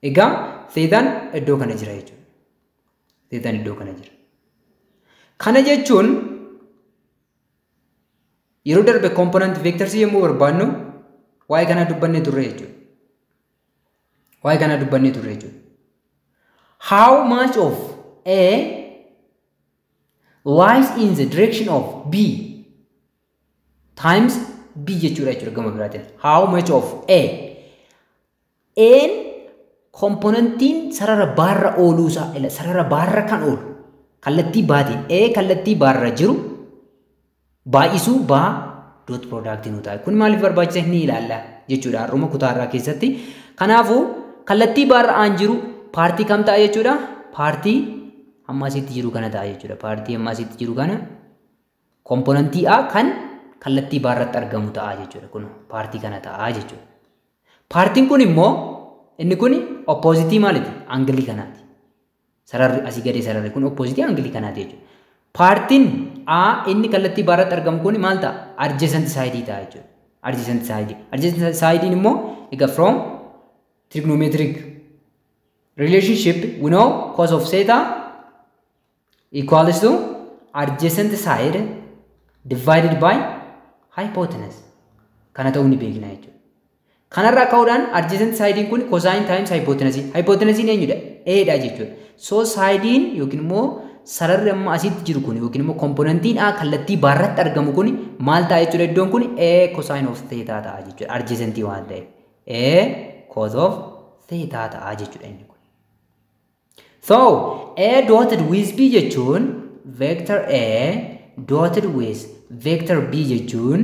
Egaa thetaan iddoo kana jira jechuudha. Thetaan iddoo kana jira. Kana jechuun yeroo darbe component vectors yommuu barbaannu waa'ee kanaa dubbannee turre jechuudha. Waa'ee kanaa dubbannee turre jechuudha. How much of A lies in the direction of B times B jechuudha jechuudha gama biraatiin. How much of A A'n komponentiin sarara baarra ooluusaa, sarara baarra kan oolu kallattii baatiin A kallattii baarra jiru baay'isuu baa dot product nu ta'a. Kun maaliif barbaachisa ni ilaalla jechuudha har'uma kutaarraa keessatti. Kanaafuu kallattii baarra aan jiru paartii kam ta'a jechuudha? Paartii hamma asitti jiru kana ta'a jechuudha. Paartii hamma asitti jiru kana komponentii A kan kallattii baarratti argamu ta'a jechuudha. Kun paartii kana ta'a jechuudha. Paartiin kun immoo inni kun oppozitii maaliti? Angilii kanaati. Sararri asii gadee sararri kun oppozitii angilii kanaati jechuudha. Paartiin A inni kallattii baarratti argamu kun maal ta'a? Adjacent side ta'a jechuudha. Adjacent side. Adjacent side immoo egaa from trigonometric relationship we know cos of theta equals to adjacent side divided by hypotenuse. Kana ta'uu ni beekna jechuudha. Kanarraa ka'uudhaan adjacent sidein kun cosine times hypotenuse. Hypotenuse eenyudha? A dha jechuudha. So sidein yookiin immoo sararri amma asitti jiru kun yookiin immoo komponentiin A kallattii baarratti argamu kun maal ta'a jechuudha? Iddoon kun A cosine of theta ta'a jechuudha. Adjacentii waan ta'eef A cos of theta ta'a jechuudha inni kun. So A dotted with B jechuun vector A dotted with vector B jechuun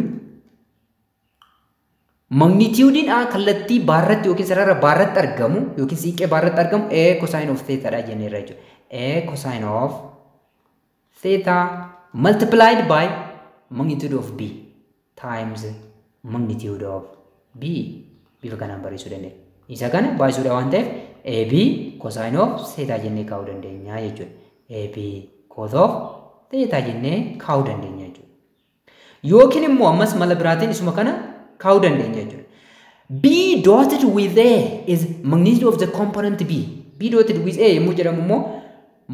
magnituudiin A kallattii baarratti yookiin sarara baarratti argamu yookiin siiqee baarratti argamu A cosine of theta dha jenneerra jechuudha. A cosine of theta multiplied by magnitude of B times magnitude of B bifa kanaan barreessuu dandeenya. Isa kana baay'isuudha waan ta'eef AB cosine of theta jennee kaa'uu dandeenya jechuudha. AB cos of theta jennee kaa'uu dandeenya jechuudha. Yookiin immoo ammas mala biraatiin isuma kana kaa'uu dandeenya jechuudha. B dotted with A is magnitude of the component B. B dotted with A yommuu jedhamu immoo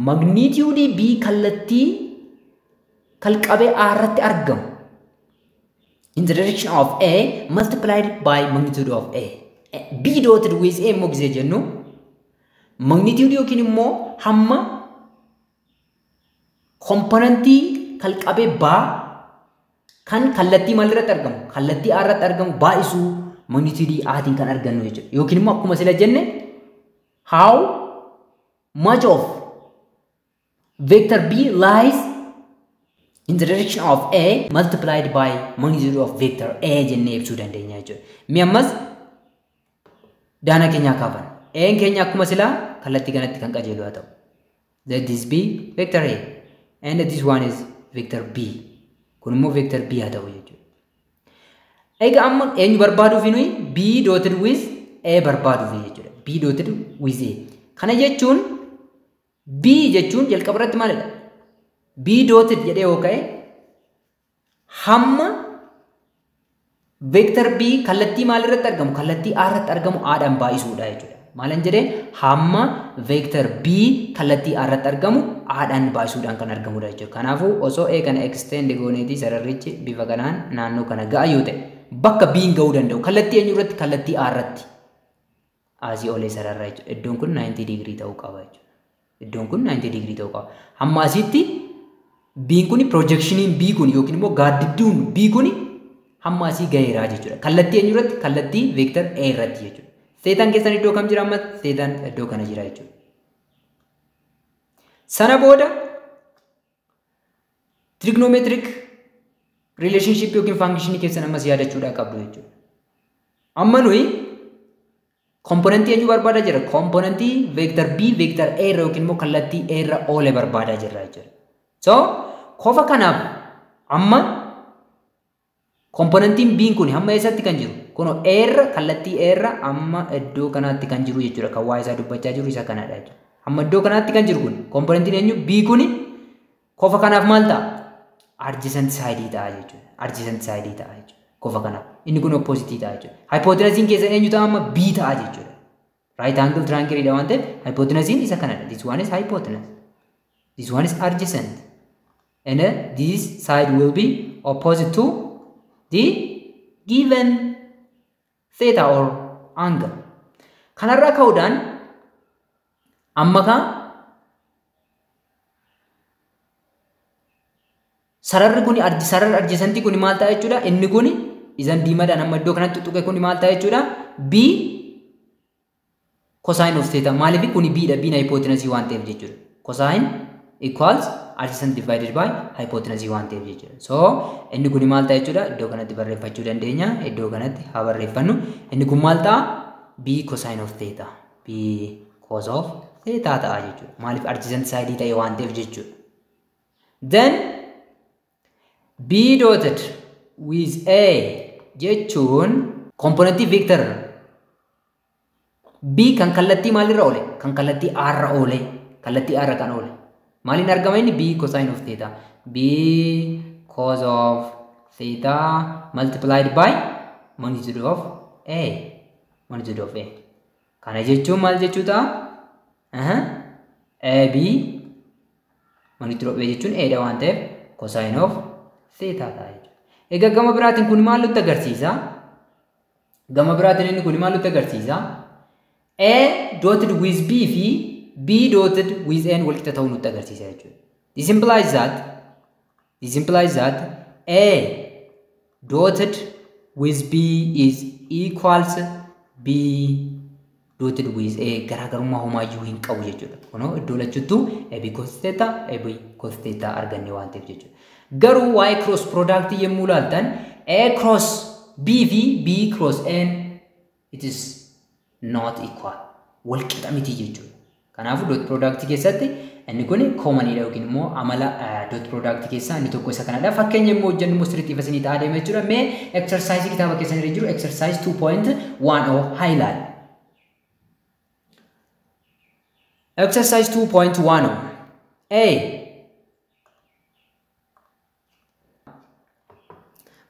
magnitude B kallattii kalqabee A irratti argamu in the direction of A multiplied by magnitude of A. B dotted with A immoo gisee jennu magnitude yookiin immoo hamma komponentii kalqabee B kan kallattii maal irratti argamu? Kallattii A irratti argamu baay'isuu magnitude A'tiin kan argannu jechuudha. Yookiin immoo akkuma sila jenne how much of vector B lies in the direction of A multiplied by magnitude of vector A jennee ibsuu dandeenya jechuudha. Mi ammas daana keenyaa kaafan. A'n keenya akkuma silaa kallattii kanatti kan qajeelu haa ta'u. Let this be vector A and this one is vector B. Kun immoo vector B haa ta'u jechuudha. Egaa amma eenyu barbaaduufi nuyi B dotted with A barbaaduufi jechuudha. B dotted with A. Kana jechuun B jechuun jalqaba irratti maalidha? B dotted jedhee yoo ka'e hamma vector B kallattii maal irratti argamu? Kallattii A irratti argamu A'dhaan baay'isuudha jechuudha. Maalan jedhee hamma vector B kallattii A irratti argamu A'dhaan baay'isuudhaan kan argamudha jechuudha. Kanaafuu osoo A kana extend gooneetii sararrichi bifa kanaan naannoo kana ga'a yoo ta'e bakka B'n ga'uu danda'u kallattii eenyu irratti? Kallattii A irratti. Asii olee sararra jechuudha. Iddoon kun 90 digirii ta'uu qaba jechuudha. Iddoon kun 90 digirii ta'uu qaba. Hamma asitti B'n kun projectioniin B kun yookiin immoo gaaddidduun B kun hamma asii ga'eera jechuudha. Kallattii eenyu irratti? Kallattii vector A irratti jechuudha. Seetaan keessan iddoo kam jira amma? Seetaan iddoo kana jira jechuudha. Sana booda trigonometric relationship yookiin functionii keessan ammas yaadachuudhaa qabdu jechuudha. Amma nuyi komponentii eenyu barbaadaa jirra? Komponentii vector B vector A irra yookiin immoo kallattii A irra oole barbaadaa jirra jechuudha. So kofa kanaaf amma komponentiin B kun hamma eessatti kan jiru? Kun A irra kallattii A irra amma iddoo kanaatti kan jiru jechuudha. Kan waa'ee isaa dubbachaa jiru isa kanadha jechuudha. Hamma iddoo kanaatti kan jiru kun komponentiin eenyu? B kun kofa kanaaf maal ta'a? Adjacent side ta'a jechuudha. Adjacent side ta'a jechuudha. Kofa kanaaf. Inni kun opposite ta'a jechuudha. Hypotenusiin keessa eenyu ta'a amma? B ta'a jechuudha. Right angle triangle dha waan ta'eef hypotenusiin isa kanadha. This one is hypotenuse. This one is adjacent. And this side will be opposite to the given theta or angle. Kanarraa ka'uudhaan amma ka sararri kun sararri adjacentii kun maal ta'a jechuudha? Inni kun isan diimaadhaan amma iddoo kanatti tuqe kun maal ta'a jechuudha? B cosine of theta. Maaliif kuni b dha, b na hypotenuse waan ta'eef jechuudha. Cosine equals adjacent divided by hypotenuse waan ta'eef jechuudha. So inni kun maal ta'a jechuudha? Iddoo kanatti barreeffachuu dandeenya. Iddoo kanatti haa barreeffannu. Inni kun maal ta'a? B cosine of theta. B cos of theta ta'a jechuudha. Maaliif adjacent side ta'e waan ta'eef jechuudha. Then B dotted with A jechuun componentii vector B kan kallattii maalirra oole? Kan kallattii R irra oole. Kallattii R kan oole. Maaliin argama inni? B cosine of theta. B cos of theta multiplied by magnitude of A. Magnitude of A. Kana jechuun maal jechuu ta'a? A B magnitude of A jechuun A dha waan ta'eef cosine of theta ta'a jechuudha. Egaa gama biraatiin kun maal nutti agarsiisa? Gama biraatiin inni kun maal nutti agarsiisa? A dotted with B fi B dotted with N wal qixa ta'uu nutti agarsiisa jechuudha. This implies that A dotted with B is equals B dotted with A garaagarummaa homaayyuu hin qabu jechuudha. Kunoo iddoo lachuttuu A B cos theta, A B cos theta arganne waan ta'eef jechuudha. Garuu waa'ee cross product yommuu ilaaltan A cross B fi B cross N it is not equal. Wal qixa miti jechuudha. Kanaafuu dot product keessatti inni kun commonidha yookiin immoo amala dot product keessaa inni tokko isa kanadha. Fakkeenya immoo hojjennu immoo sirriitti ifa isinii ta'aa deema jechuudha. Mee exercise kitaaba keessan irra jiru exercise 2.10 haa ilaallu. Exercise 2.10 A.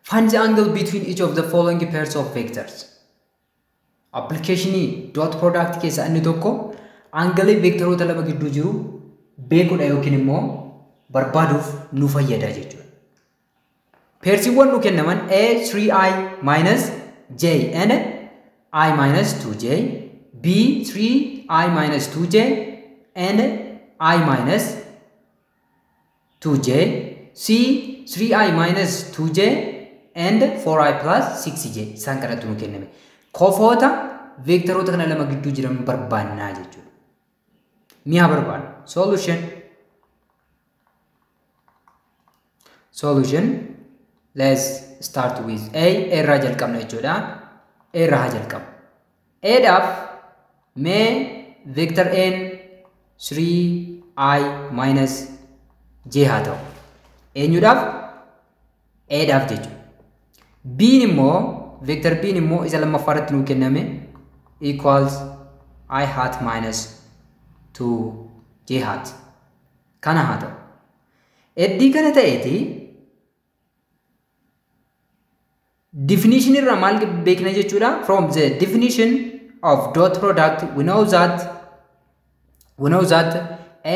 Find the angle between each of the following pairs of vectors. Application dot product keessa inni tokko angle vectoroota lama gidduu jiru beekuudha yookiin immoo barbaaduuf nu fayyada jechuudha. Pairsiiwwan nu kennaman A 3i minus j and I minus 2j, B 3i minus 2j and I minus 2j, C 3i minus 2j and 4i plus 6j isaan kanatti nu kenname. Kofoota vectoroota kana lama gidduu jiran barbaannaa jechuudha. Mi'a barbaanna. Solution let's start with A. A irraa jalqabna jechuudha. A irraa haa jalqabnu. A dhaaf mee vector n 3i minus j haa ta'u. Eenyuudhaaf? A dhaaf jechuudha. B immoo vector B immoo isa lammaffaa irratti nuu kenname equals I hat minus 2j hat. Kana haa ta'u. Eddii kana ta'eeti definition irraa maal beekna jechuudha? From the definition of dot product we know that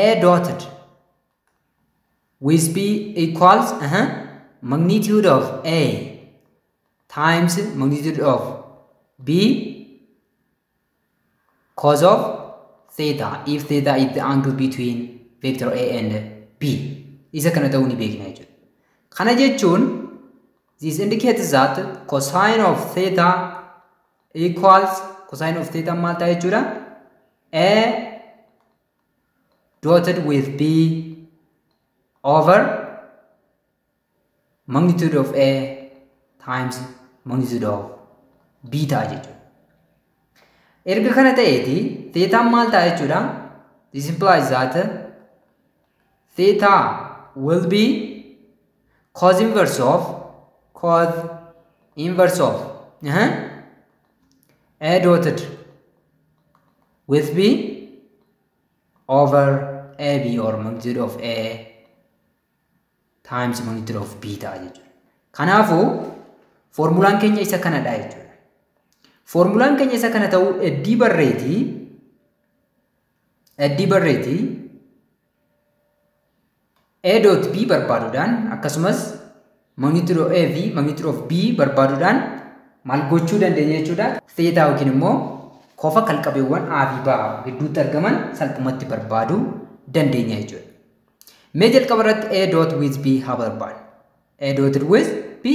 A dotted with B equals magnitude of A times magnitude of B cos of theta if theta is the angle between vector A and B. Isa kana ta'uu ni beekna jechuudha. Kana jechuun this indicates that cosine of theta equals cosine of theta maal ta'a jechuudha? A dotted with B over magnitude of A times magnitude of B ta'a jechuudha. Erga kana ta'eeti theta maal ta'a jechuudha? This implies that theta will be cos inverse of A dotted with B over AB or magnitude of A times magnitude of B ta'a jechuudha. Kanaafuu formulaan keenya isa kanadha jechuudha. Formulaan keenya isa kana ta'uu eddii barreetii A dot B barbaaduudhaan akkasumas magnitude of A fi magnitude of B barbaaduudhaan maal gochuu dandeenya jechuudha. Theta yookiin immoo kofa kalqabeewwan A fi B gidduutti argaman salphumatti barbaaduu dandeenya jechuudha. Mee jalqaba irratti A dot with B haa barbaadnu. A dotted with B.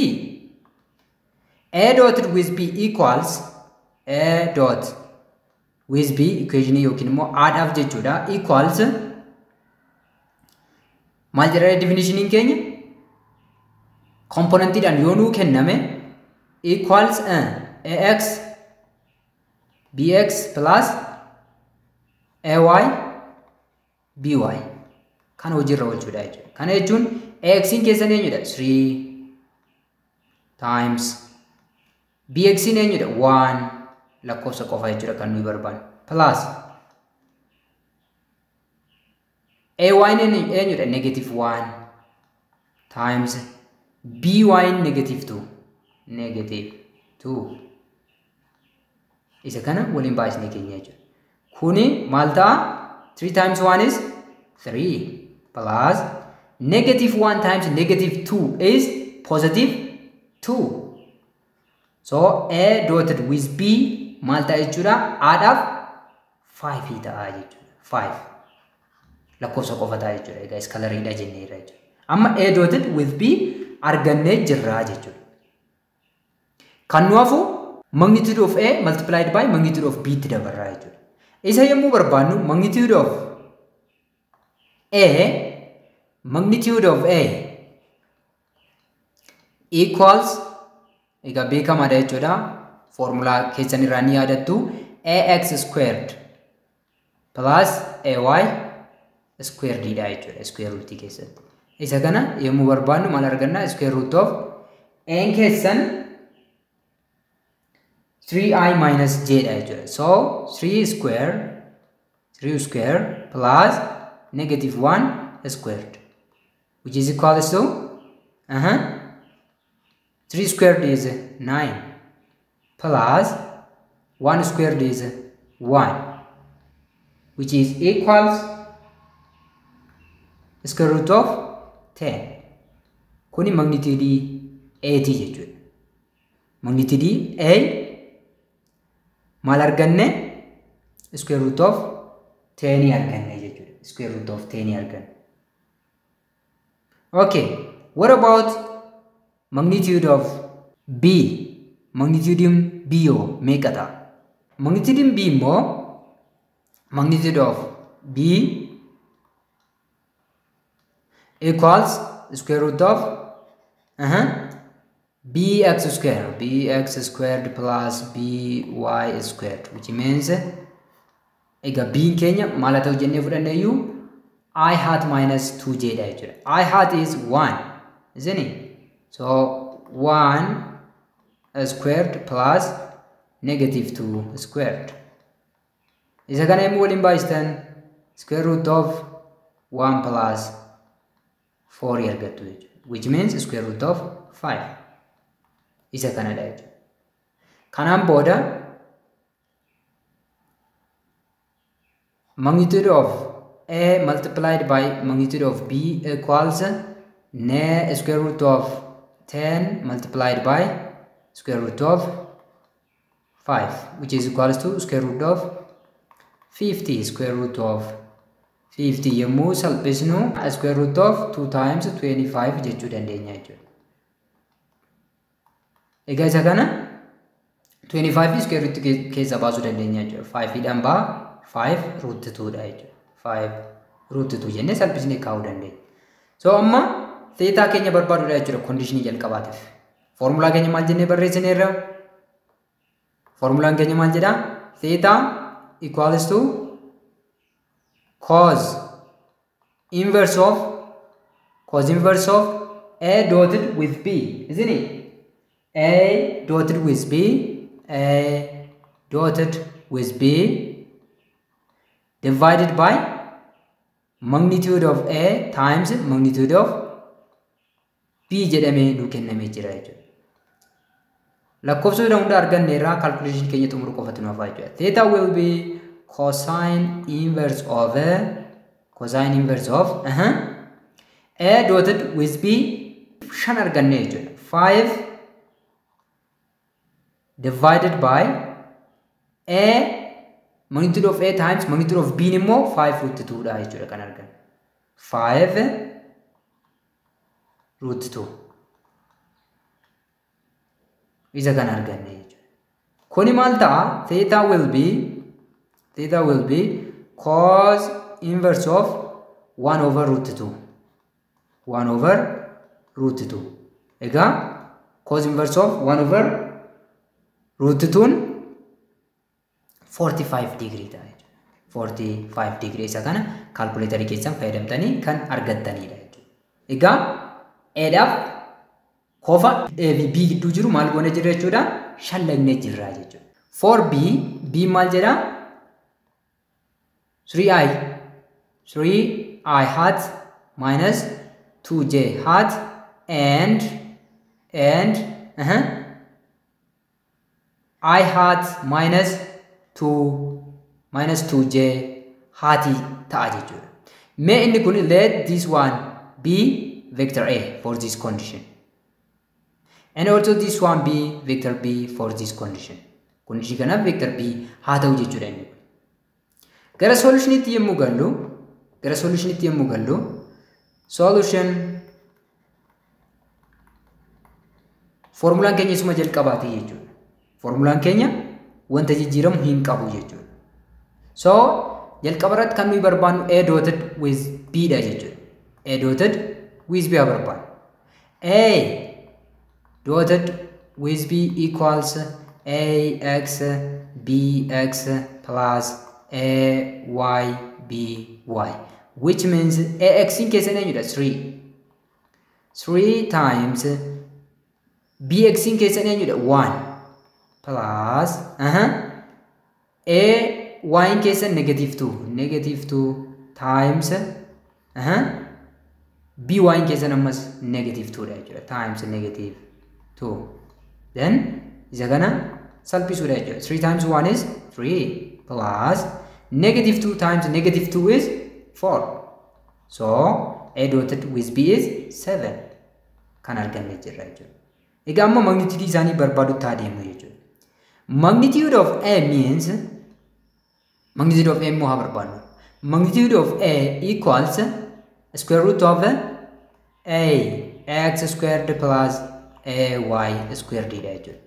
A dotted with B equals A dot with B equation yookiin immoo aadhaaf jechuudha equals maal jedha definitioniin keenya componentiidhaan yoo nuu kenname equals ax bx plus ay by kana hojiirra oolchuudha jechuudha. Kana jechuun ax keessan eenyudha 3 times bx eenyudha 1 lakkoofsa qofa jechuudha kan nuyi barbaannu plus ay eenyudha negative 1 times by negative 2 negative 2 isa kana waliin baay'isnee keenya jechuudha. Kuni maal ta'a? 3 times 1 is 3 plus negative 1 times negative 2 is positive 2. So A dotted with B maal ta'a jechuudha? Aadhaaf 5 ta'a jechuudha. 5 lakkoofsa qofa ta'a jechuudha. Egaa iskalariidha jenneerra jechuudha. Amma A dotted with B argannee jirra jechuudha. Kan nu hafu magnitude of A multiplied by magnitude of B itti dabarraa jechuudha. Isa yommuu barbaannu magnitude of A equals egaa beekamaadha jechuudha. Formulaa keessan irraa ni yaadattu ax squared plus ay squared dha jechuudha square root keessatti. Isa kana yommuu barbaannu maal arganna? Square root of n keessan 3i minus j dha jechuudha. So 3 square plus negative 1 squared which is equals to 3 squared is 9 plus 1 squared is 1 which is equals square root of 10. Kuni magnitude A ti jechuudha. Magnitude A maal arganne? Square root of 10 arganne jechuudha. Square root of 10 arganne. Okay, what about magnitude of B? Magnitude B yoo meeqa ta'a? Magnitude B immoo magnitude of B equals square root of bx squared plus by squared, which means egaa b keenya maal haa ta'u jennee fudhanne iyyuu I hat minus 2j dha jechuudha. I hat is 1, isn't it? So 1 squared plus negative 2 squared. Isa kana yommuu waliin baay'istan square root of 1 plus 4 argattu jechuudha, which means square root of 5. Isa kanadha jechuudha. Kanaan booda magnitude of A multiplied by magnitude of B equals square root of 10 multiplied by square root of 5, which is equals to square root of 50. Square root of 50 yommuu salphisnu square root of 2 times 25 jechuu dandeenya jechuudha. Egaa isa kana 25 square root keessa baasuu dandeenya jechuudha. 5 dhaan ba'a 5 root 2 dha jechuudha. 5 root 2 jennee salphisnee kaa'uu dandeenya. So amma theta keenya barbaaduudha jechuudha conditionii jalqabaatiif. Formulaa keenya maal jennee barreessineerra? Formulaan keenya maal jedhaa? Theta equals to cos inverse of A dotted with B, isn't it? A dotted with B, A dotted with B divided by magnitude of A times magnitude of B jedhamee nuu kennamee jira jechuudha. Lakkoofsota hunda arganne irraa calculation keenya xumuruu qofatu nu hafa jechuudha. Theta will be cosine inverse of A dotted with B 5 arganne jechuudha. 5 divided by A magnitude of A times magnitude of B immoo 5 root 2 dha jechuudha kan arganne. 5 root 2 isa kan arganne jechuudha. Kuni maal ta'a? Theta will be Theta will be cos inverse of 1 over root 2. 1 over root 2. Egaa cos inverse of 1 over root 2 45 degree ta'a jechuudha. 45 degree isa kana calculatorii keessan fayyadamtanii kan argattanidha jechuudha. Egaa A dhaaf kofa A fi B gidduu jiru maal goone jirra jechuudha? Shallagnee jirra jechuudha. For B, B maal jedha? 3i hat minus 2j hat and I hat minus 2j hat ta'a jechuudha. Mee inni kun let this one be vector A for this condition. And also this one be vector B for this condition. Condition kanaaf vector B haa ta'u jechuudha inni kun. Gara solutionitti yommuu gallu, solution formulaan keenya isuma jalqabaati jechuudha. Formulaan keenya wanta jijjiiramu hin qabu jechuudha. So jalqaba irratti kan nuyi barbaannu A dotted with B dha jechuudha. A dotted with B barbaannu. A dotted with B equals AX BX plus AY BY, which means AX in keessan eenyudha? 3 times BX in keessan eenyudha? 1 plus AY in keessan negative 2 times BY in keessan ammas negative 2 dha jechuudha, times negative 2. Then isa kana salphisuudha jechuudha. 3 times 1 is 3 plus negative 2 times negative 2 is 4. So A dotted with B is 7. Kan arganne jirra jechuudha. Egaa amma magnitude isaanii barbaadutti adeemnu jechuudha. Magnitude of A means magnitude of A immoo haa barbaadnu. Magnitude of A equals square root of A x squared plus A y squared dha jechuudha.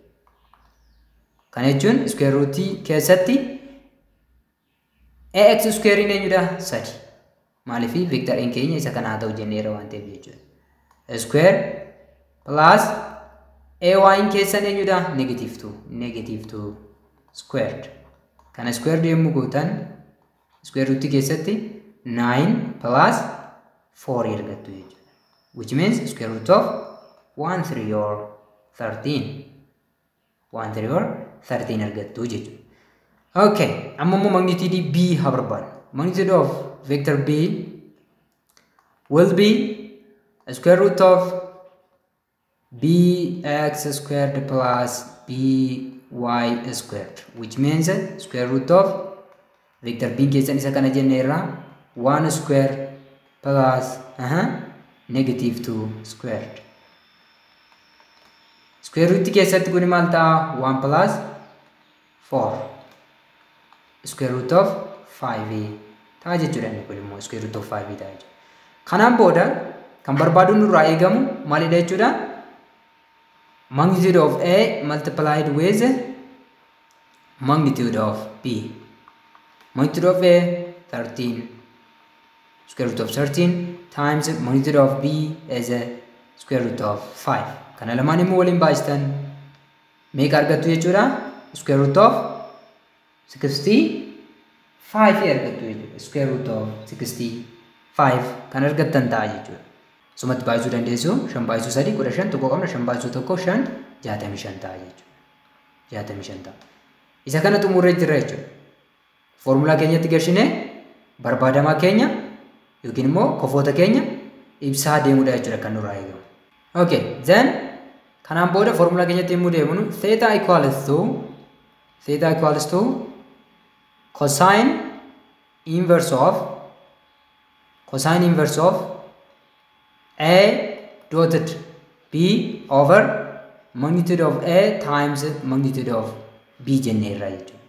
Kana jechuun square root keessatti ax square eenyudha? 3. Maaliif vector n keenya isa kana haa ta'u jenneera waan ta'eef jechuudha. Square plus ay keessan eenyudha? Negative 2. Negative 2 squared. Kana squared yommuu gootan square root keessatti 9 plus 4 argattu jechuudha. Which means square root of 1 3 or 13. 1 3 or 13 argattu jechuudha. Okay, amma immoo magnitude B haa barbaadnu. Magnitude of vector B will be square root of bx squared plus by squared, which means square root of vector B keessan isa kana jenneerra 1 square plus negative 2 squared. Square root keessatti kun maal ta'a? 1 plus 4 square root of 5 ta'a jechuudha. Inni kun immoo square root of 5 ta'a jechuudha. Kanaan booda kan barbaadu nurraa eegamu maalidha jechuudha? Magnitude of A multiplied with magnitude of B. Magnitude of A 13, square root of 13 times magnitude of B is a square root of 5. Kana lamaan immoo waliin baay'istan meeqa argattu jechuudha? Square root of 65 argattu jechuudha. Square root of 65 kan argattan ta'a jechuudha. Sumatti baay'isuu dandeessu. 5 baay'isuu 3 15 tokko qabna. 5 baay'isuu 1 5 65 ta'a jechuudha. 65 ta'a. Isa kana xumurree jirra jechuudha. Foormulaa keenyatti galchinee barbaadamaa keenya yookiin immoo kofoota keenya ibsaa deemuudha jechuudha kan nurraa eegamu. Okay, then kanaan booda foormulaa keenyatti yommuu deemnu theta equals to cosine inverse of A dotted B over magnitude of A times magnitude of B jenneerra jechuudha.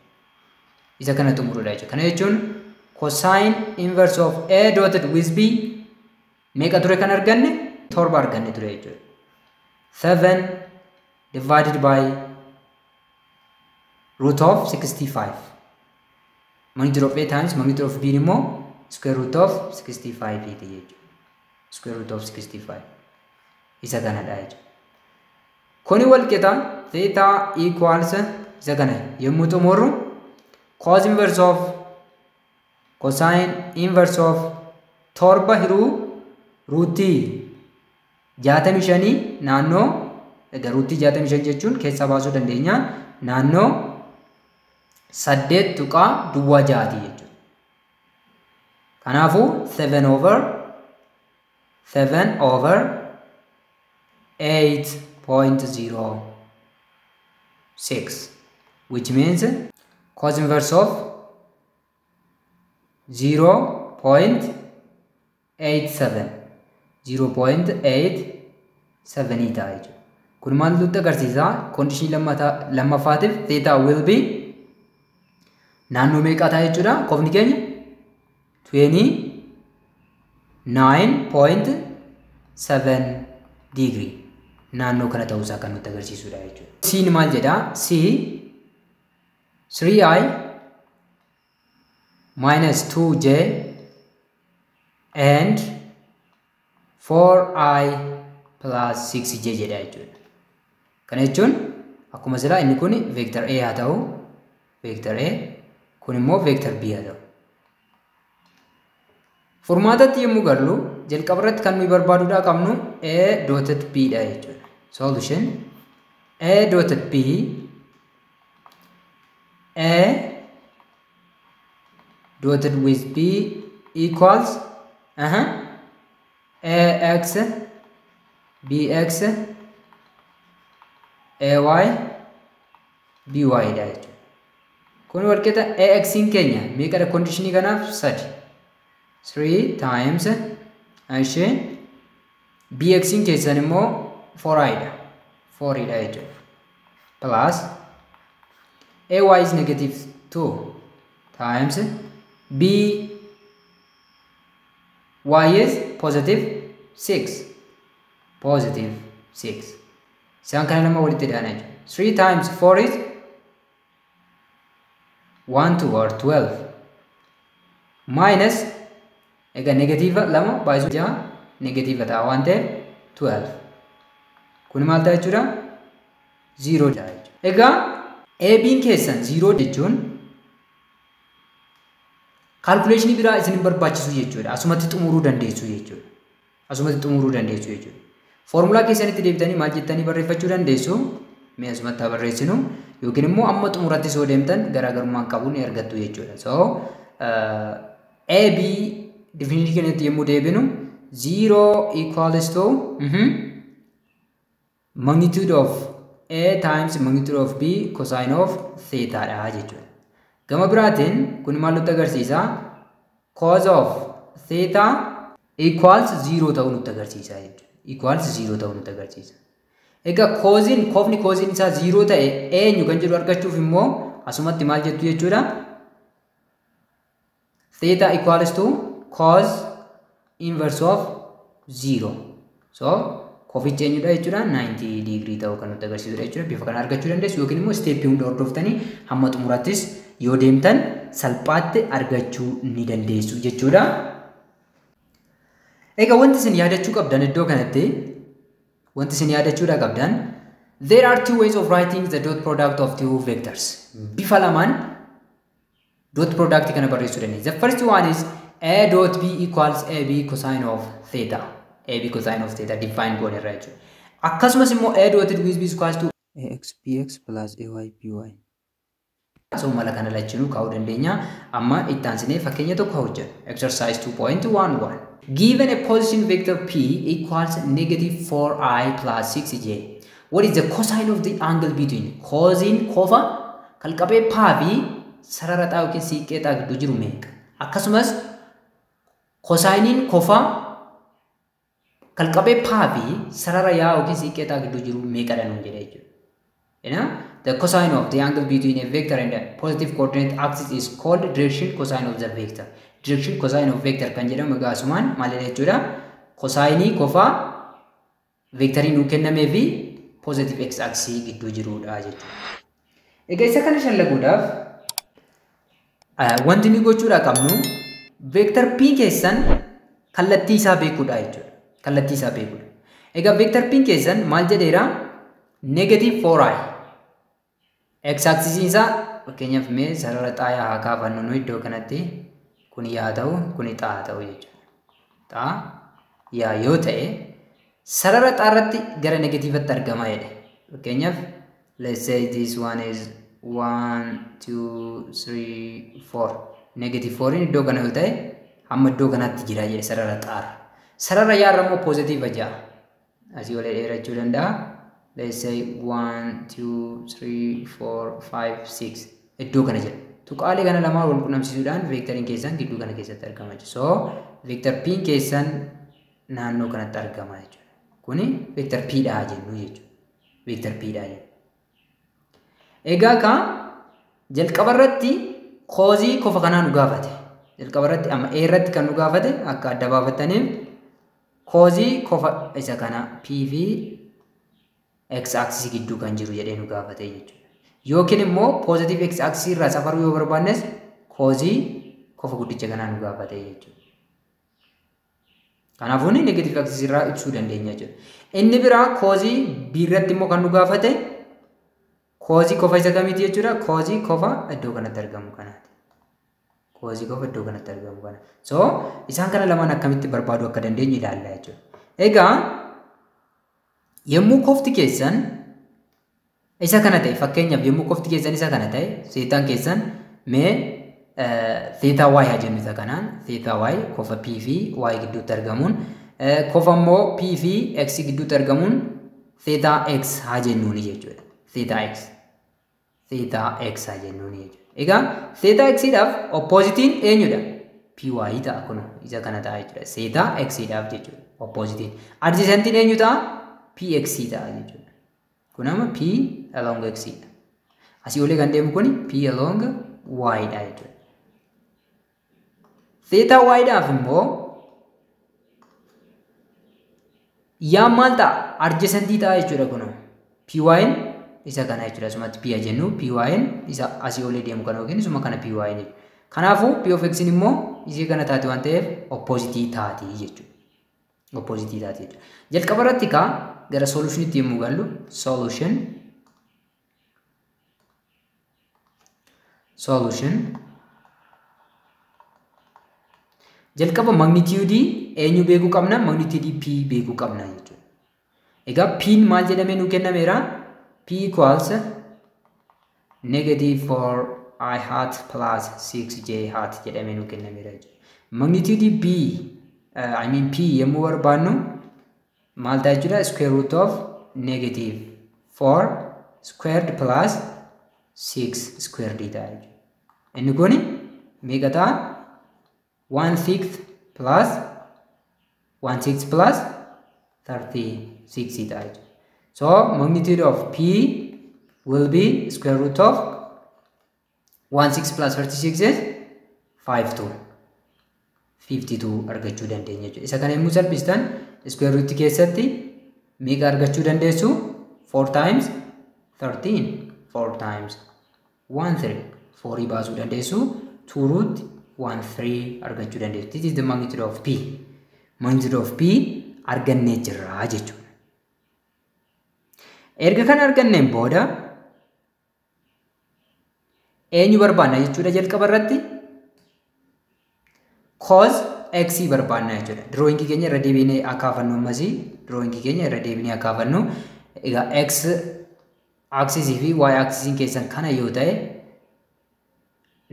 Isa kana xumuruudha jechuudha. Kana jechuun cosine inverse of A dotted with B meeqa ture kan arganne? 7 arganne ture jechuudha. 7 divided by root of 65. Magnitude of A times magnitude of B immoo square root of 65 ti jechuudha. Square root of 65 isa kanadha jechuudha. Kuni wal qixa theta equals isa kana yommuu xumurru cos inverse of cosine inverse of 7 hiruu ruutii 65 naannoo, egaa ruutii 65 jechuun keessaa baasuu dandeenya, naannoo 8.06 jechuudha. Kanaafuu 7 over 8.06, which means cos inverse of 0.87 0.87 ta'a jechuudha. Kun maal nutti agarsiisa? Condition lammaffaatiif theta will be naannoo meeqaa ta'a jechuudha? Kofni keenya 29.7 degree naannoo kana ta'uusaa kan nutti agarsiisudha jechuudha. C maal jedhaa? C 3i minus 2j and 4i plus 6j jedha jechuudha. Kana jechuun akkuma silaa inni kun vector A haa ta'u, vector A kun immoo vector B haa ta'u. Furmaatatti yommuu gallu jalqaba irratti kan nuyi barbaaduudhaa qabnu A dotted B dha jechuudha. Solution A dotted B, A dotted with B equals AX BX AY BY dha jechuudha. Kun walqixa AX'n keenya meeqadha conditionii kanaaf? 3. 3 times ishee BX'n keessan immoo 4i dha. 4 dha jechuudha. Plus AY is negative 2 times B Y is positive 6. Positive 6. Isaan kana lama walitti dhaana jechuudha. 3 times 4 is 1 2 or 12 minus egaa negative lama baay'isuu 6 negative ta'a waan ta'eef 12. Kun maal ta'a jechuudha? 0 ta'a jechuudha. Egaa AB'n keessan 0 jechuun calculationii biraa isin hin barbaachisu jechuudha. Asumatti xumuruu dandeessu jechuudha. Asumatti xumuruu dandeessu jechuudha. Foormulaa keessanitti deebitanii maal jettanii barreeffachuu dandeessu? Mee asumatti haa barreessinu yookiin immoo amma xumuratti soo deemtan garaagarummaan qabu ni argattu jechuudha. So AB definition keenyatti yommuu deebinu 0 equals to magnitude of A times magnitude of B cosine of theta dha jechuudha. Gama biraatiin kun maal nutti agarsiisa? Cos of theta equals 0 ta'uu nutti agarsiisa jechuudha. Equals 0 ta'uu nutti agarsiisa. Egaa koosiin kofni koosiin isaa 0 ta'e eenyu kan jedhu argachuuf immoo asumatti maal jettu jechuudha? Theta equals to cos inverse of 0. So kofichi eenyudha jechuudha? 90 degree ta'uu kan nutti agarsiisudha jechuudha. Bifa kana argachuu dandeessu yookiin immoo steeppii hunda hordoftanii hamma xumurattis yoo deemtan salphaatti argachuu ni dandeessu jechuudha. Egaa wanti isin yaadachuu qabdan iddoo kanatti, wanti isin yaadachuudha qabdan, there are two ways of writing the dot product of two vectors. Bifa lamaan dot product kana barreessuu dandeenya. The first one is A dot B equals AB cosine of theta. AB cosine of theta define goone irraa jechuudha. Akkasumas immoo A dotted with B equals to AX BX plus AY BY. So mala kana lachinuu kaa'uu dandeenya. Amma itti aansinee fakkeenya tokko hojjennu. Exercise 2.11. Given a position vector P equals negative 4i plus 6j. What is the cosine of the angle between? Cosine kofa kalqabee paa fi sarara xaa yookiin siiqqee xaa gidduu jiru meeqa? Akkasumas cosiniin kofa kalqabee paa fi sarara yaa yookiin siiqqee xaa gidduu jiru meeqadha nuun jedha jechuudha. The cosine of the angle between a vector and a positive coordinate axis is called direction cosine of the vector. Direction cosine of vector kan jedhamu egaa asumaan maalidha jechuudha? Cosine kofa vectorii nuu kennamee fi positive x axis gidduu jirudha jechuudha. Egaa isa kana shallaguudhaaf Wanti nuyi gochuudha qabnu vector P keessan kallattii isaa beekuudha jechuudha. Kallattii isaa beekuudha. Egaa vector P keessan maal jedheera? Negative 4i. X axis isaa fakkeenyaaf mee sarara xaayaa haa kaafannu nu iddoo kanatti kun yaa ta'u kun xaa ta'u jechuudha. Xaa yaa yoo ta'e sarara xaarratti gara negatiivatti argama jedhe. Fakkeenyaaf let's say this one is 1 2 3 4. Negative 4 iddoo kana yoo ta'e hamma iddoo kanaatti jira jedhe sarara xaara. Sarara yaarra immoo positive 6. Asii olee dheerachuu danda'a. Let's say 1 2 3 4 5 6 iddoo kana jira. Tuqaalee kana lamaan wal qunnamsiisuudhaan veektariin keessan gidduu kana keessatti argama jechuudha. So vector P keessan naannoo kanatti argama jechuudha. Kuni vector P dha jennu jechuudha. Vector P dha jennu. Egaa ka jalqaba irratti koozii kofa kanaa nu gaafate. Jalqaba irratti amma A irratti kan nu gaafate akka adda baafataniif koozii kofa isa kana P fi X axis gidduu kan jiru jedhee nu gaafate jechuudha. Yookiin immoo positive X axis irraa safaruu yoo barbaannes koozii kofa guddicha kanaa nu gaafate jechuudha. Kanaafuu inni negative axis irraa ibsuu dandeenya jechuudha. Inni biraa koozii B irratti immoo kan nu gaafate koozii kofa isa kamiiti jechuudha? Koozii kofa iddoo kanatti argamu kanaati. Koozii kofa iddoo kanatti argamu kana. So isaan kana lamaan akkamitti barbaaduu akka dandeenyu ilaalla jechuudha. Egaa yommuu kofti keessan isa kana ta'e fakkeenyaaf yommuu kofti keessan isa kana ta'e seetaan keessan mee theta y haa jennu isa kanaan theta y kofa p fi y gidduutti argamuun kofa immoo p fi x gidduutti argamuun theta x haa jennuuni jechuudha. Theta x. Theta x haa jennuuni jechuudha. Egaa theta x dhaaf oppozitiin eenyudha? Py ta'a kun isa kana ta'a jechuudha. Theta x dhaaf jechuudha oppozitiin. Adjacentiin eenyu ta'a? Px ta'a jechuudha. Kun amma p along x dha. Asii olee kan deemu kun p along y dha jechuudha. Theta y dhaaf immoo yaa maal ta'a? Adjacentii ta'a jechuudha kun. Py isa kana jechuudha. Asumatti p jennu py isa asii olee deemu kana yookiin isuma kana py jechuudha. Kanaafuu p of x immoo isii kana taate waan ta'eef oppozitii taati jechuudha. Oppozitii taati jechuudha. Jalqaba irratti kaa gara solutionitti yommuu gallu solution jalqaba magnitude eenyu beekuu qabna? Magnitude p beekuu qabna jechuudha. Egaa p maal jedhamee nuu kennameera? P equals negative 4i hat plus 6j hat jedhamee nuu kennameera jechuudha. Magnitude b I mean p yommuu barbaannu maal ta'a jechuudha? Square root of negative 4 squared plus 6 squared ta'a jechuudha. Inni kun meeqa ta'a? 1/6 plus 1/6 plus 36 ta'a jechuudha. So magnitude of p will be square root of 1/6 plus 36 is 52. 52 argachuu dandeenya jechuudha. Isa kana yommuu salphistan square root keessatti meeqa argachuu dandeessu? 4 times 13, 4 times 13, 4 baasuu dandeessu, 2 root 13 argachuu dandeessu. This is the magnitude of p. Magnitude of p argannee jirra jechuudha. Erga kana arganneen booda eenyu barbaanna jechuudha jalqaba irratti? Cos x barbaanna jechuudha. Drawing keenya irra deebinee akaafannu ammasii drawing keenya irra deebinee akaafannu. Egaa x axis fi y axis keessan kana yoo ta'e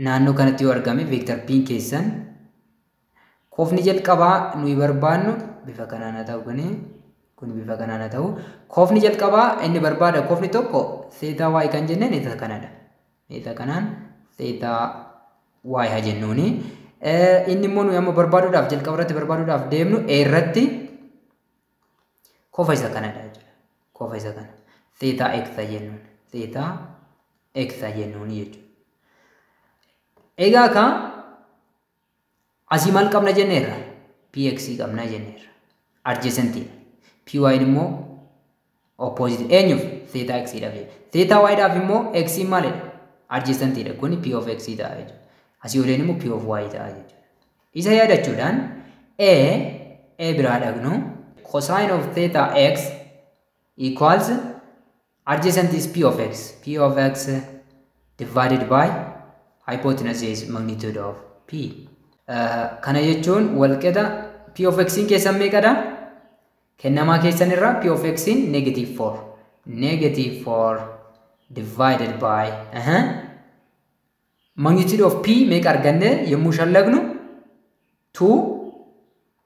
naannoo kanatti yoo argame vector p keessan kofni jalqabaa nuyi barbaannu bifa kanaan haa ta'u kun bifa kanaan haa ta'u. Kofni jalqabaa inni barbaada kofni tokko theta y kan jenneen isa kanadha. Isa kanaan theta y haa jennuuni. Inni immoo nuyi amma barbaaduudhaaf jalqaba irratti barbaaduudhaaf deemnu A irratti kofa isa kanadha jechuudha. Kofa isa kana theta x jennuun theta x jennuun jechuudha. Egaa ka asii maal qabna jenneerra? Px qabna jenneerra. Adjacent py immoo opposite eenyuuf? Theta x dhaaf jechuudha. Theta y dhaaf immoo x maalidha? Adjacent dha. Kuni p of x ta'a jechuudha. Asii oleen immoo P of Y ta'a jechuudha. Isa yaadachuudhaan A biraa dhaqnu cosine of theta x equals adjacent is P of x. P of x divided by hypotenuse is magnitude of P. Kana jechuun walqixa P of x keessan meeqadha? Kennamaa keessan irraa P of x negative 4. Negative 4 divided by magnitude of P meeqa arganne yommuu shallagnu 2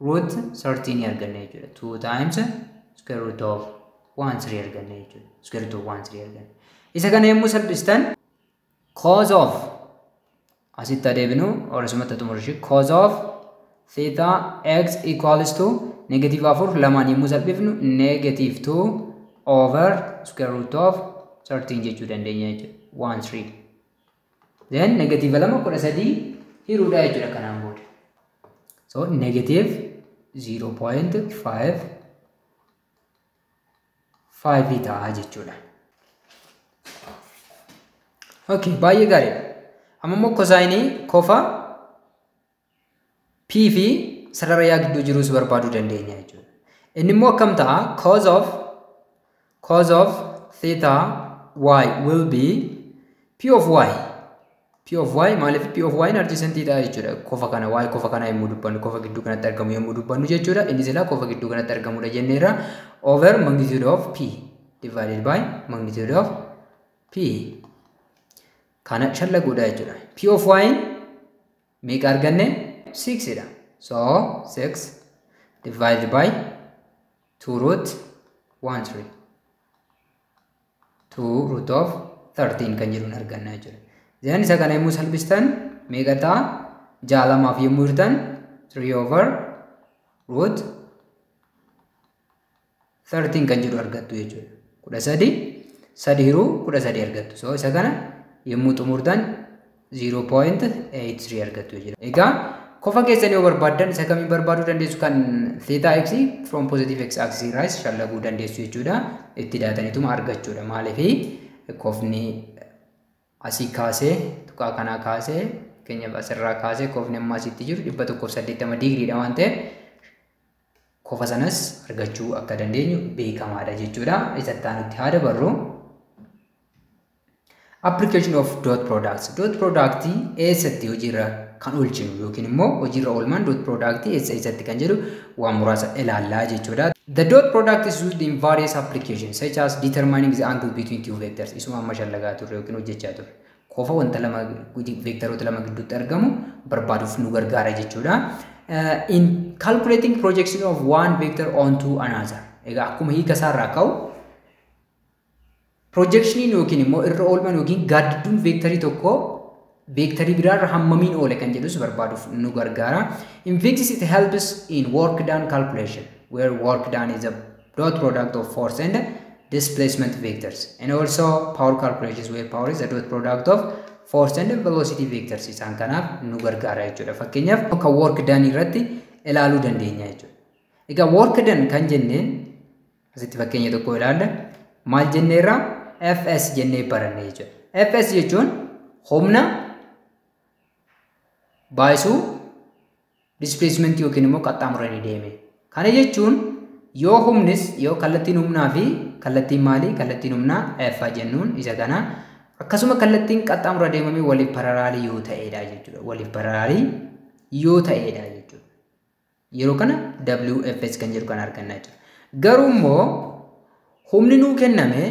root 13 arganne jechuudha. 2 times square root of 1 3 arganne jechuudha. Square root of 1 3 arganne. Isa kana yommuu salphistan cos of asitti adeemnu oresumatti xumurshi cos of theta x equals to negative 4 lamaan yommuu salphifnu negative 2 over square root of 13 jechuu dandeenya jechuudha. 1 3. Then negative 2 13 hiruudha jechuudha kanaan booda. So negative 0.5 5 ta'a jechuudha. Okay, baay'ee gaariidha. Amma immoo kosaayinii kofa P fi sarara yaa gidduu jirus barbaaduu dandeenya jechuudha. Inni immoo akkam ta'a? Cos of theta y will be P of y. P of y maaliif P of y adjacent ta'a jechuudha. Kofa kana y kofa kana yommuu dubbannu kofa gidduu kanatti argamu yommuu dubbannu jechuudha. Inni silaa kofa gidduu kanatti argamudha jenneerra over magnitude of P divided by magnitude of P. Kana shallaguudha jechuudha. P of y meeqa arganne? 6 dha. So 6 divided by 2 root 1 3. 2 root of 13 kan jedhuun arganna jechuudha. Then isa kana yommuu salphistan meeqa ta'a? 6 yommuu hirtan 3 over root 13 kan jedhu argattu jechuudha. 13 3 hiruu 13 argattu. So isa kana yommuu xumurtan 0.83 argattu jechuudha. Egaa kofa keessan yoo barbaaddan isa kamiin barbaaduu dandeessu? Kan theta x from positive x axis irraas shallaguu dandeessu jechuudha. Itti daataniituma argachuudha. Maaliif kofni asii kaasee tuqaa kanaa kaasee fakkeenyaaf asirraa kaasee kofni amma asitti jiru 180 diigriidha waan ta'eef kofa sanas argachuu akka dandeenyu beekamaadha jechuudha. Isa itti haa dabarru. Application of dot products. Dot product eessatti hojiirra kan oolchinu yookiin immoo hojiirra oolmaan dot product eessa eessatti kan jedhu waan muraasa ilaallaa jechuudha. The dot product is used in various applications such as determining the angle between two vectors. Isuma amma shallagaa turre yookiin hojjechaa turre. Kofa wanta lama vectoroota lama gidduutti argamu barbaaduuf nu gargaara jechuudha. In calculating projection of one vector onto another. Egaa akkuma hiika isaarraa ka'u projectioniin yookiin immoo irra oolmaan yookiin gaaddidduun veektarii tokko veektarii biraarra hammamiin oole kan jedhus barbaaduuf nu gargaara. In physics it helps in work done calculation where work done is a dot product of force and displacement vectors, and also power calculations where power is a dot product of force and velocity vectors. Isaan kanaaf nu gargaara jechuudha. Fakkeenyaaf akka work done irratti ilaaluu dandeenya jechuudha. Egaa work done kan jenneen asitti fakkeenya tokko ilaalla. Maal jenneerra? Fs jennee baranne jechuudha. Fs jechuun humna baay'isuu displacement yookiin immoo qaxxaamuranii deeme. Kana jechuun yoo humnis yoo kallattiin humnaa fi kallattiin maalii? Kallattiin humnaa F jennuun isa kana. Akkasuma kallattiin qaxxaamura deemamee waliif paralaalii yoo ta'edha jechuudha. Waliif paralaalii yoo ta'edha jechuudha. Yeroo kana WFS kan jedhu kan arganna jechuudha. Garuu immoo humni nuu kenname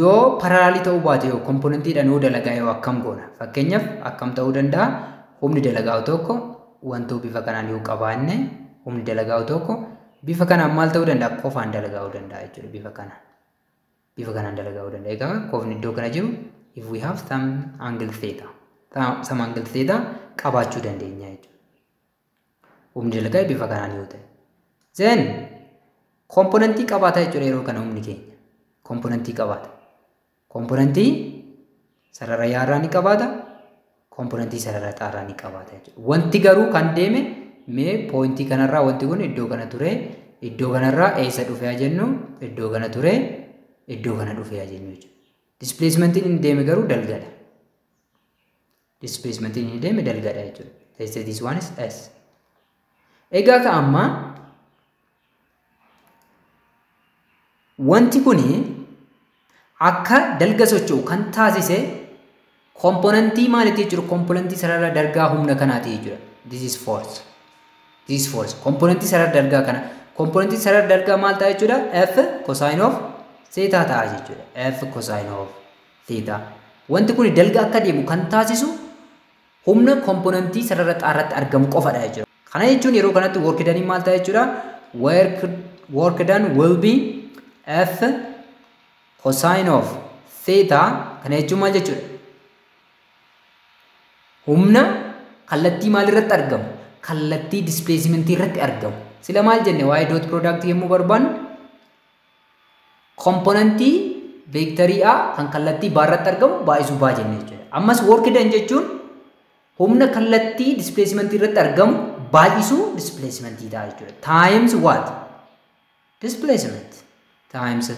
yoo paralaalii ta'uu baate yoo komponentiidhaan yoo dalagaa yoo akkam goona? Fakkeenyaaf akkam ta'uu danda'a? Humni dalagaa tokko wantoota bifa kanaan yoo qabaanne humni dalagaa tokko bifa kanaan maal ta'uu danda'a? Kofaan dalagaa danda'a jechuudha. Bifa kanaan. Bifa kanaan dalagaa danda'a. Egaa kofni iddoo kana jiru if we have some angle theta. Some angle theta qabaachuu dandeenya jechuudha. Humni dalagaa bifa kanaan yoo ta'e. Then komponentii qabaata jechuudha yeroo kana humni keenya. Komponentii qabaata. Komponentii sarara yaarraa ni qabaata. Komponentii sarara xaarraa ni qabaata jechuudha. Wanti garuu kan deeme mee poointii kanarraa wanti kun iddoo kana ture, iddoo kanarraa eessa dhufee jennu, iddoo kana ture, iddoo kana dhufee jennu jechuudha. Displacementiin inni deeme garuu dalgala. Displacement inni deeme dalgaadha jechuudha. Let's say this one is S. Egaa ka amma wanti kuni akka dalga socho'u kan taasise komponentii maaliiti jechuudha? Komponentii sarara dalgaa humna kanaati jechuudha. This is force. This is force. Komponentii sarara dalgaa kana. Komponentii sarara dalgaa maal ta'a jechuudha? F cosine of theta ta'a jechuudha. F cosine of theta. Wanti kun dalga akka deemu kan taasisu humna komponentii sarara xaarratti argamu qofadha jechuudha. Kana jechuun yeroo kanatti work done maal ta'a jechuudha? Work done will be F cosine of theta. Kana jechuun maal jechuudha? Humna kallattii maalirratti argamu? Kallattii displacement irratti argamu. Sila maal jenne waa'ee dot product yommuu barbaannu komponentii veektarii A kan kallattii B irratti argamu baay'isuu B jenne jechuudha. Ammas work done jechuun humna kallattii displacement irratti argamu baay'isuu displacement ta'a jechuudha. Times what? Displacement times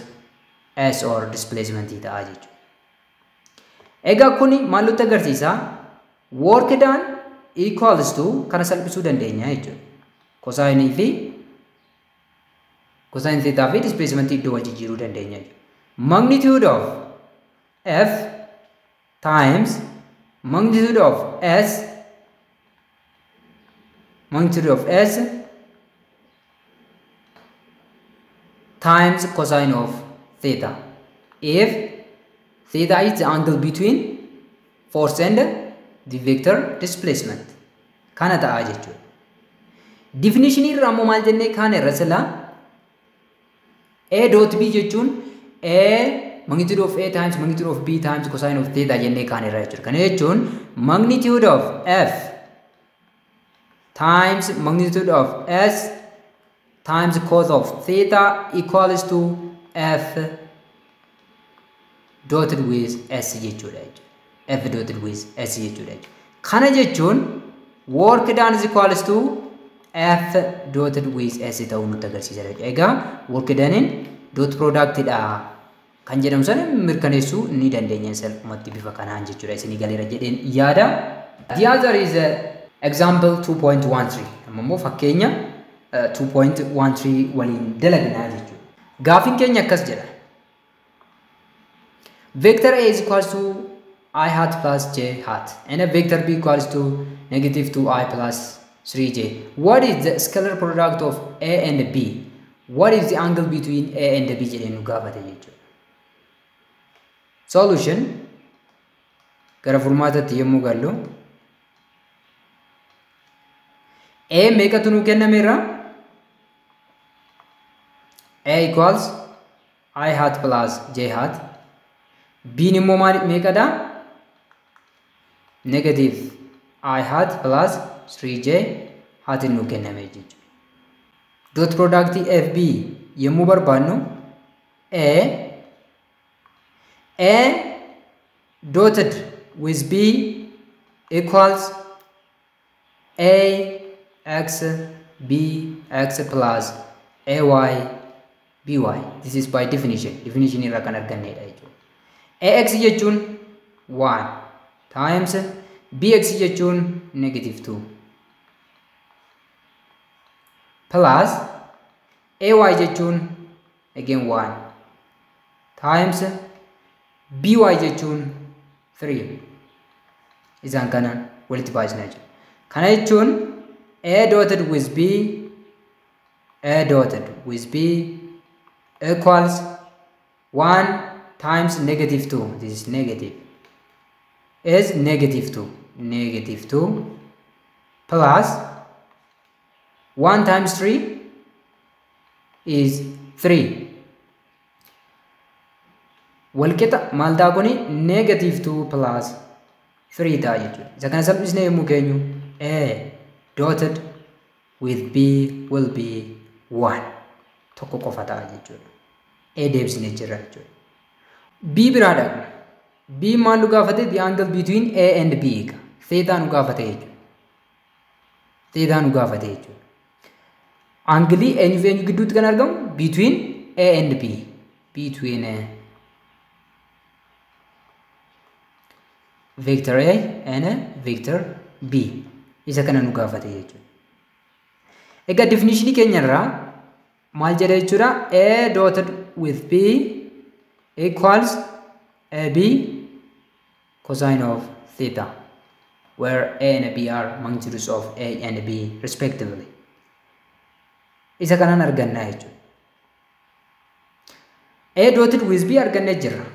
S or displacement ta'a jechuudha. Egaa kuni maal nutti agarsiisa? Work done equals to kana salphisuu dandeenya jechuudha. Cosine fi cosine theta fi displacement iddoo wal jijjiiruu dandeenya jechuudha. Magnitude of F times magnitude of S, magnitude of S times cosine of theta. If theta is the angle between force and the vector displacement. Kana ta'a jechuudha. Definition irraa ammoo maal jennee kaane irra sila A dot B jechuun A magnitude of A times magnitude of B times cosine of theta jennee kaane irra jechuudha. Kana jechuun magnitude of F times magnitude of S times cos of theta equals to F dotted with S jechuudha. F dotted with S jechuudha. Kana jechuun work done is equals to F dotted with S ta'uu nutti agarsiisa jechuudha. Egaa work done dot product dha kan jedhamu sana mirkaneessuu ni dandeenya salphumatti bifa kanaan jechuudha. Isinii galeera jedheen yaada. The other is example 2.13. Amma immoo fakkeenya 2.13 waliin dalagnaa jechuudha. Gaafiin keenya akkas jedha. Vector A is equals to I hat plus j hat and a vector B equals to negative 2i plus 3j. What is the scalar product of A and B? What is the angle between A and B jedhee nu gaafate jechuudha. Solution gara furmaatatti yommuu gallu A meeqatu nu kennameera? A equals I hat plus j hat. B immoo maal meeqadha? Negative I hat plus 3j hat nu kenname jechuudha. Dot product FB yommuu barbaannu A dotted with B equals A x B x plus A y B y. This is by definition. Definition irraa kan argannedha jechuudha. AX jechuun 1 times BX jechuun negative 2 plus AY jechuun again 1 times BY jechuun 3. Isaan kana walitti baasnaa jechuudha. Kana jechuun A dotted with B, A dotted with B equals 1 times negative 2. This is negative. Is negative 2. Negative 2 plus 1 times 3 is 3. Walqixa maal ta'a kuni negative 2 plus 3 ta'a jechuudha. Isa kana salphisnee yommuu keenyu A dotted with B will be 1. Tokko qofa ta'a jechuudha. A deebisnee jirra jechuudha. B biraa dhaqna. B maal nu gaafate? The angle between A and B. Theta nu gaafate jechuudha. Theta nu gaafate jechuudha. Angilii eenyu fi eenyu gidduutti kan argamu? Between A and B. Between Vector A and vector B. Isa kana nu gaafate jechuudha. Egaa definition keenya irraa maal jedha jechuudha? A dotted with B equals AB cosine of theta, where A and B are magnitudes of A and B respectively. Isa kanaan argannaa jechuudha. A dotted with B argannee jirra.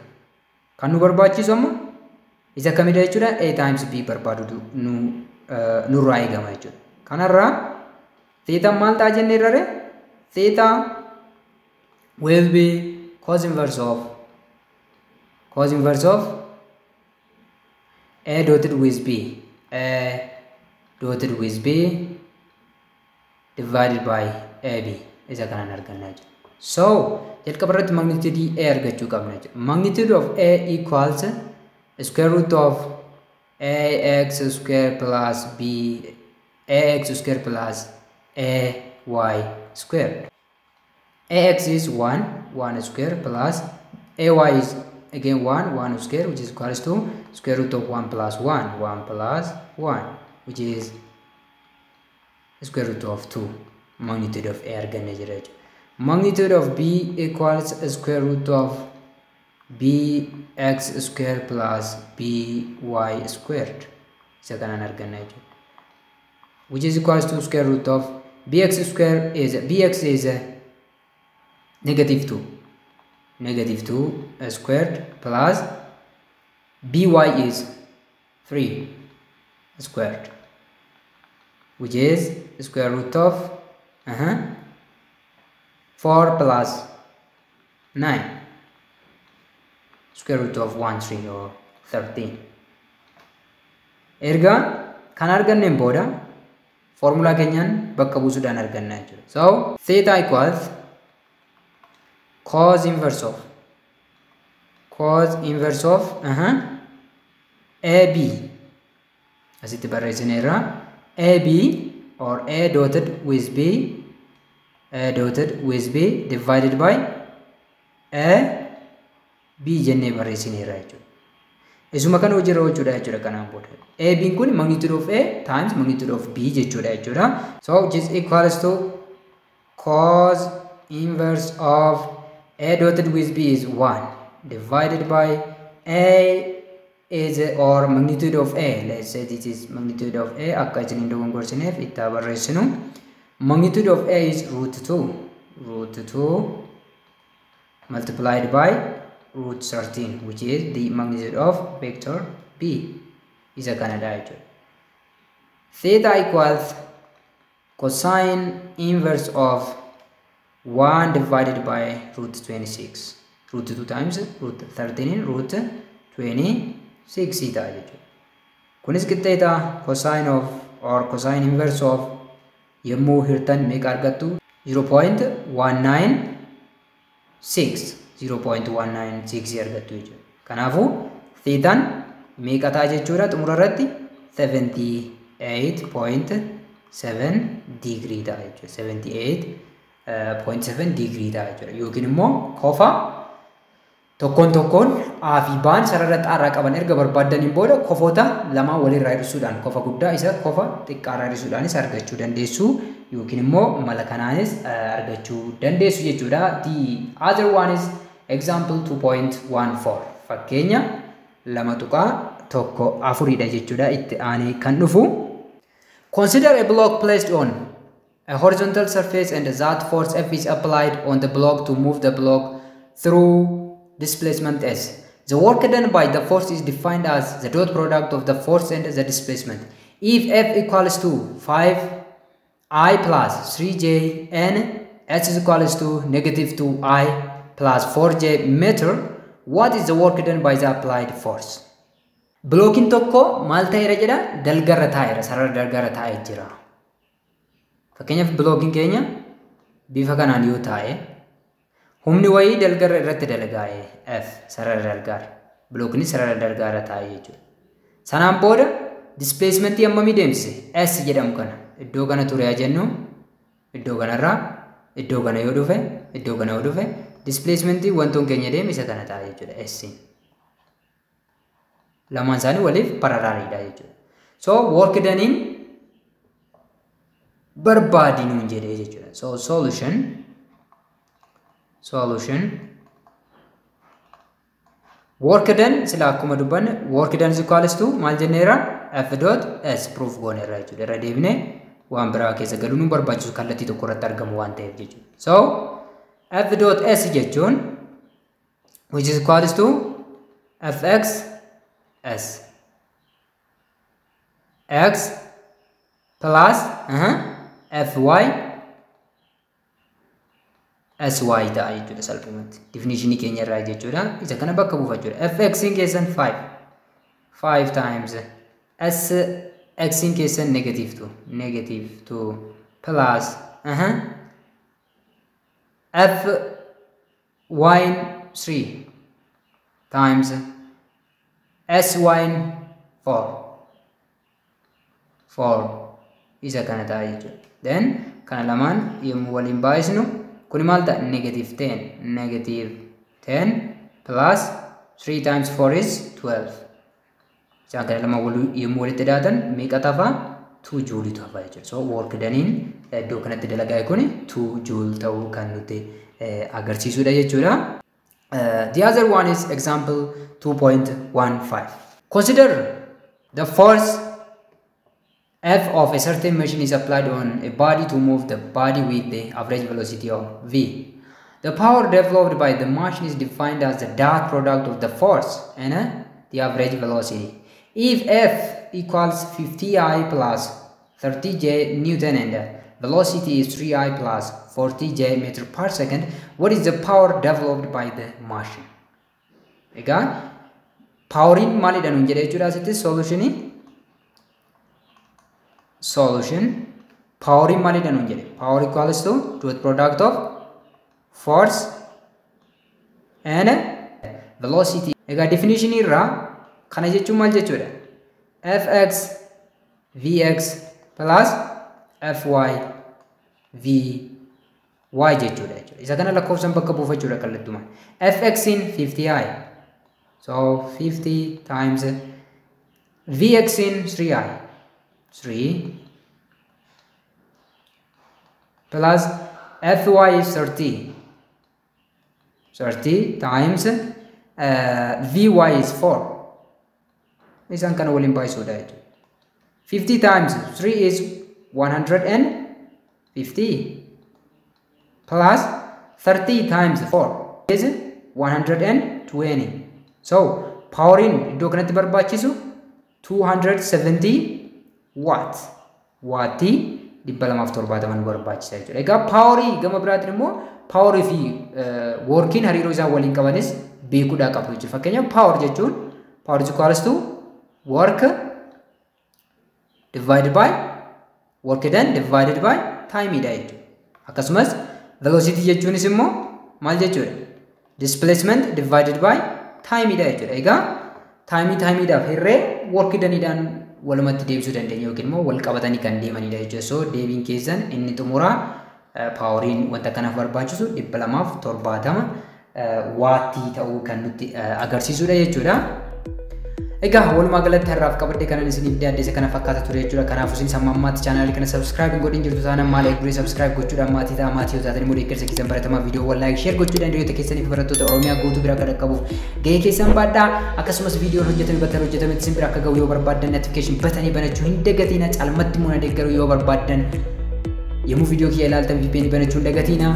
Kan nu barbaachisu amma isa kamidha jechuudha? A times B barbaadutu nu nurraa eegama jechuudha. Kanarraa theta maal ta'a jennee irra? Theta will be cos inverse of A dotted with B, A dotted with B divided by AB. Isa kanaan argannaa jechuudha. So jalqaba irratti magnitude A argachuu qabna jechuudha. Magnitude of A equals square root of ax square plus b ax square plus ay squared. Ax is 1, 1 square, plus ay is again 1, 1 square, which is equals to square root of 1 plus 1, 1 plus 1, which is square root of 2. Magnitude of A arganne jira jechuudha. Magnitude of B equals square root of bx square plus by squared. Isa kanaan arganna jechuudha. Which is equals to square root of bx square is, bx is negative 2, negative 2 squared, plus by is 3 squared, which is square root of 4 plus 9, square root of 1 3 or 13. Erga kan arganneen booda formulaa keenyaan bakka buusuudhaan arganna jechuudha. So theta equals cos inverse of AB, asitti barreessineerra, AB or A dotted with B, A dotted with B divided by A B jennee barreessineerra jechuudha. Isuma kana hojiirra oolchuudha jechuudha kanaan booda. AB kun magnitude of A times magnitude of B jechuudha jechuudha. So which is equals to cos inverse of A dotted with B is 1 divided by A is or magnitude of A. Let's say this is magnitude of A. Akka isin hin dogongorsineef itti haa barreessinu. Magnitude of A is root 2, root 2 multiplied by root 13, which is the magnitude of vector B. Isa kanadha jechuudha. Theta equals cosine inverse of 1 divided by root 26, root 2 times root 13 root 26 ta'a jechuudha. Kunis qixxeeta cosine of or cosine inverse of yommuu hirtan meeqa argattu? 0.196, 0.196 argattu jechuudha. Kanaafuu thetaan meeqa ta'a jechuudha? Xumura irratti 78.7 degree ta'a jechuudha. 78.7 degree ta'a jechuudha. Yookiin immoo kofa tokkoon tokkoon A fi B'n sarara xaarraa qaban erga barbaaddaniin booda kofoota lamaan walirraa hir'isuudhaan, kofa guddaa isa kofa xiqqaarraa hir'isuudhaanis argachuu dandeessu yookiin immoo mala kanaanis argachuu dandeessu jechuudha. The other one is example 2.14, fakkeenya 2.14dha jechuudha itti aanee kan dhufu. Consider a block placed on a horizontal surface and that force F is applied on the block to move the block through displacement S. The work done by the force is defined as the dot product of the force and the displacement. If F equals to 5I plus 3J and S is equals to negative 2I plus 4J meter, what is the work done by the applied force? Blockiin tokko maal ta'eera jedha? Dalgarra taa'eera, sarara dalgarra taa'ee jira. Fakkeenyaaf blockiin keenya bifa kanaan yoo taa'e, humni wayii dalgarra irratti dalagaa'e, F sarara dalgaarra. Blockiin sarara dalgaarra taa'e jechuudha. Sanaan booda displacementii hammamii deemsise? S jedhamu kana iddoo kana ture haa jennu, iddoo kanarraa iddoo kana yoo dhufe, iddoo kana yoo dhufe, displacementii wantoon keenya deeme isa kana ta'a jechuudha S. Lamaan isaanii waliif parallelidha jechuudha. So work done in barbaadi nuun jedhee jechuudha. So solution work done sila akkuma dubbanne work done is equals to maal jenneera F dot S proof gooneerra jechuudha. Irra deebinee waan biraa keessa galuu nu barbaachisu kallattii tokko irratti argamu waan ta'eef jechuudha. So F dot S jechuun which is equals to Fx S X plus Fy SY ta'a jechuudha salphumatti. Definition keenya irraa jechuudha. Isa kana bakka buufachuudha. Fx in keessan 5 5 times S X in keessan negative 2 negative 2 plus F Y 3 times S Y 4 4 isa kana ta'a jechuudha. Then kana lamaan yommuu waliin baay'isnu kuni maal ta'a? Negative 10 negative 10 plus 3 times 4 is 12. Isaan kana lama yommuu walitti dhiyaatan meeqa tafa? 2 joule tafa jechuudha. So work done iddoo kanatti dalagaa kuni 2 joule ta'uu kan nuti agarsiisudha jechuudha. The other one is example 2.15. Consider the force F of a certain machine is applied on a body to move the body with the average velocity of V. The power developed by the machine is defined as the dot product of the force and the average velocity. If F equals 50I plus 30J Newton and velocity is 3I plus 40J meter per second, what is the power developed by the machine? Egaa poweriin maalidha nuun jedhee jechuudha asitti solution poweriin maalidha nuun jedhe power equals to dot product of force and velocity. Egaa definition irraa kana jechuun maal jechuudha? Fx Vx plus Fy Vy jechuudha jechuudha. Isa kana lakkoofsan bakka buufachuudha kallattumaan. Fx in 50i. So 50 times Vx in 3i. 3 plus Fy is 30. 30 times Vy is 4. Isaan kana waliin baay'isuudha jechuudha. 50 times 3 is 150 plus 30 times 4 is 120. So poweriin iddoo kanatti barbaachisu 270 watt. Waattii 270 barbaachisa jechuudha. Egaa powerii gama biraatiin immoo powerii fi workiin hariiroo isaan waliin qabanis beekuudhaa qabdu jechuudha. Fakkeenyaaf power jechuun power is equals to work divided by work done divided by time dha jechuudha. Akkasumas velocity jechuunis immoo maal jechuudha? Displacement divided by time dha jechuudha. Egaa time dhaaf hirree work done dhaan walumatti deebisuu dandeenya yookiin immoo wal qabatanii kan deemanidha jechuudha. So deebiin keessan inni xumuraa poweriin wanta kanaaf barbaachisu 270 waattii ta'uu kan nutti agarsiisudha jechuudha. Egaa walumaa galatti har'aaf qabadhee kanan isiniif dhiyaadhe isa kana fakkaata ture jechuudha. Kanaafuu isin hamma ammaatti chaanaalii kana subscribe hin godhin jirtu taanaan maal eegduree subscribe gochuudhaan maatii ta'a. Maatii yoo taatan immoo deeggarsa keessan baratamaa viidiyoowwan like share gochuudhaan hiriyoota keessanii fi barattoota Oromiyaa guutuu bira akka dhaqqabuuf gahee keessan baadhaa. Akkasumas viidiyoon hojjetame battala hojjetame isin bira akka ga'u yoo barbaaddan notification batanii banachuu hin dagatina. Caalmatti immoo na deeggaruu yoo barbaaddan yommuu viidiyoo kiyya ilaaltan VPN banachuu hin dagatina.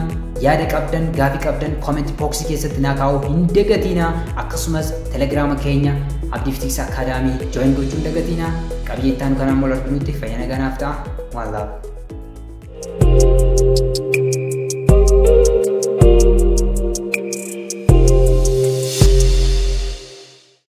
Yaada qabdan, gaafii qabdan comment box keessatti naa kaa'uu hin dagatina. Akkasumas telegiraama keenya Abdii Physics Academy join gochuu hin dagatina. Qabiyyee itti aanu kanaan wal arginutti fayyaa nagaa naaf ta'a. One love.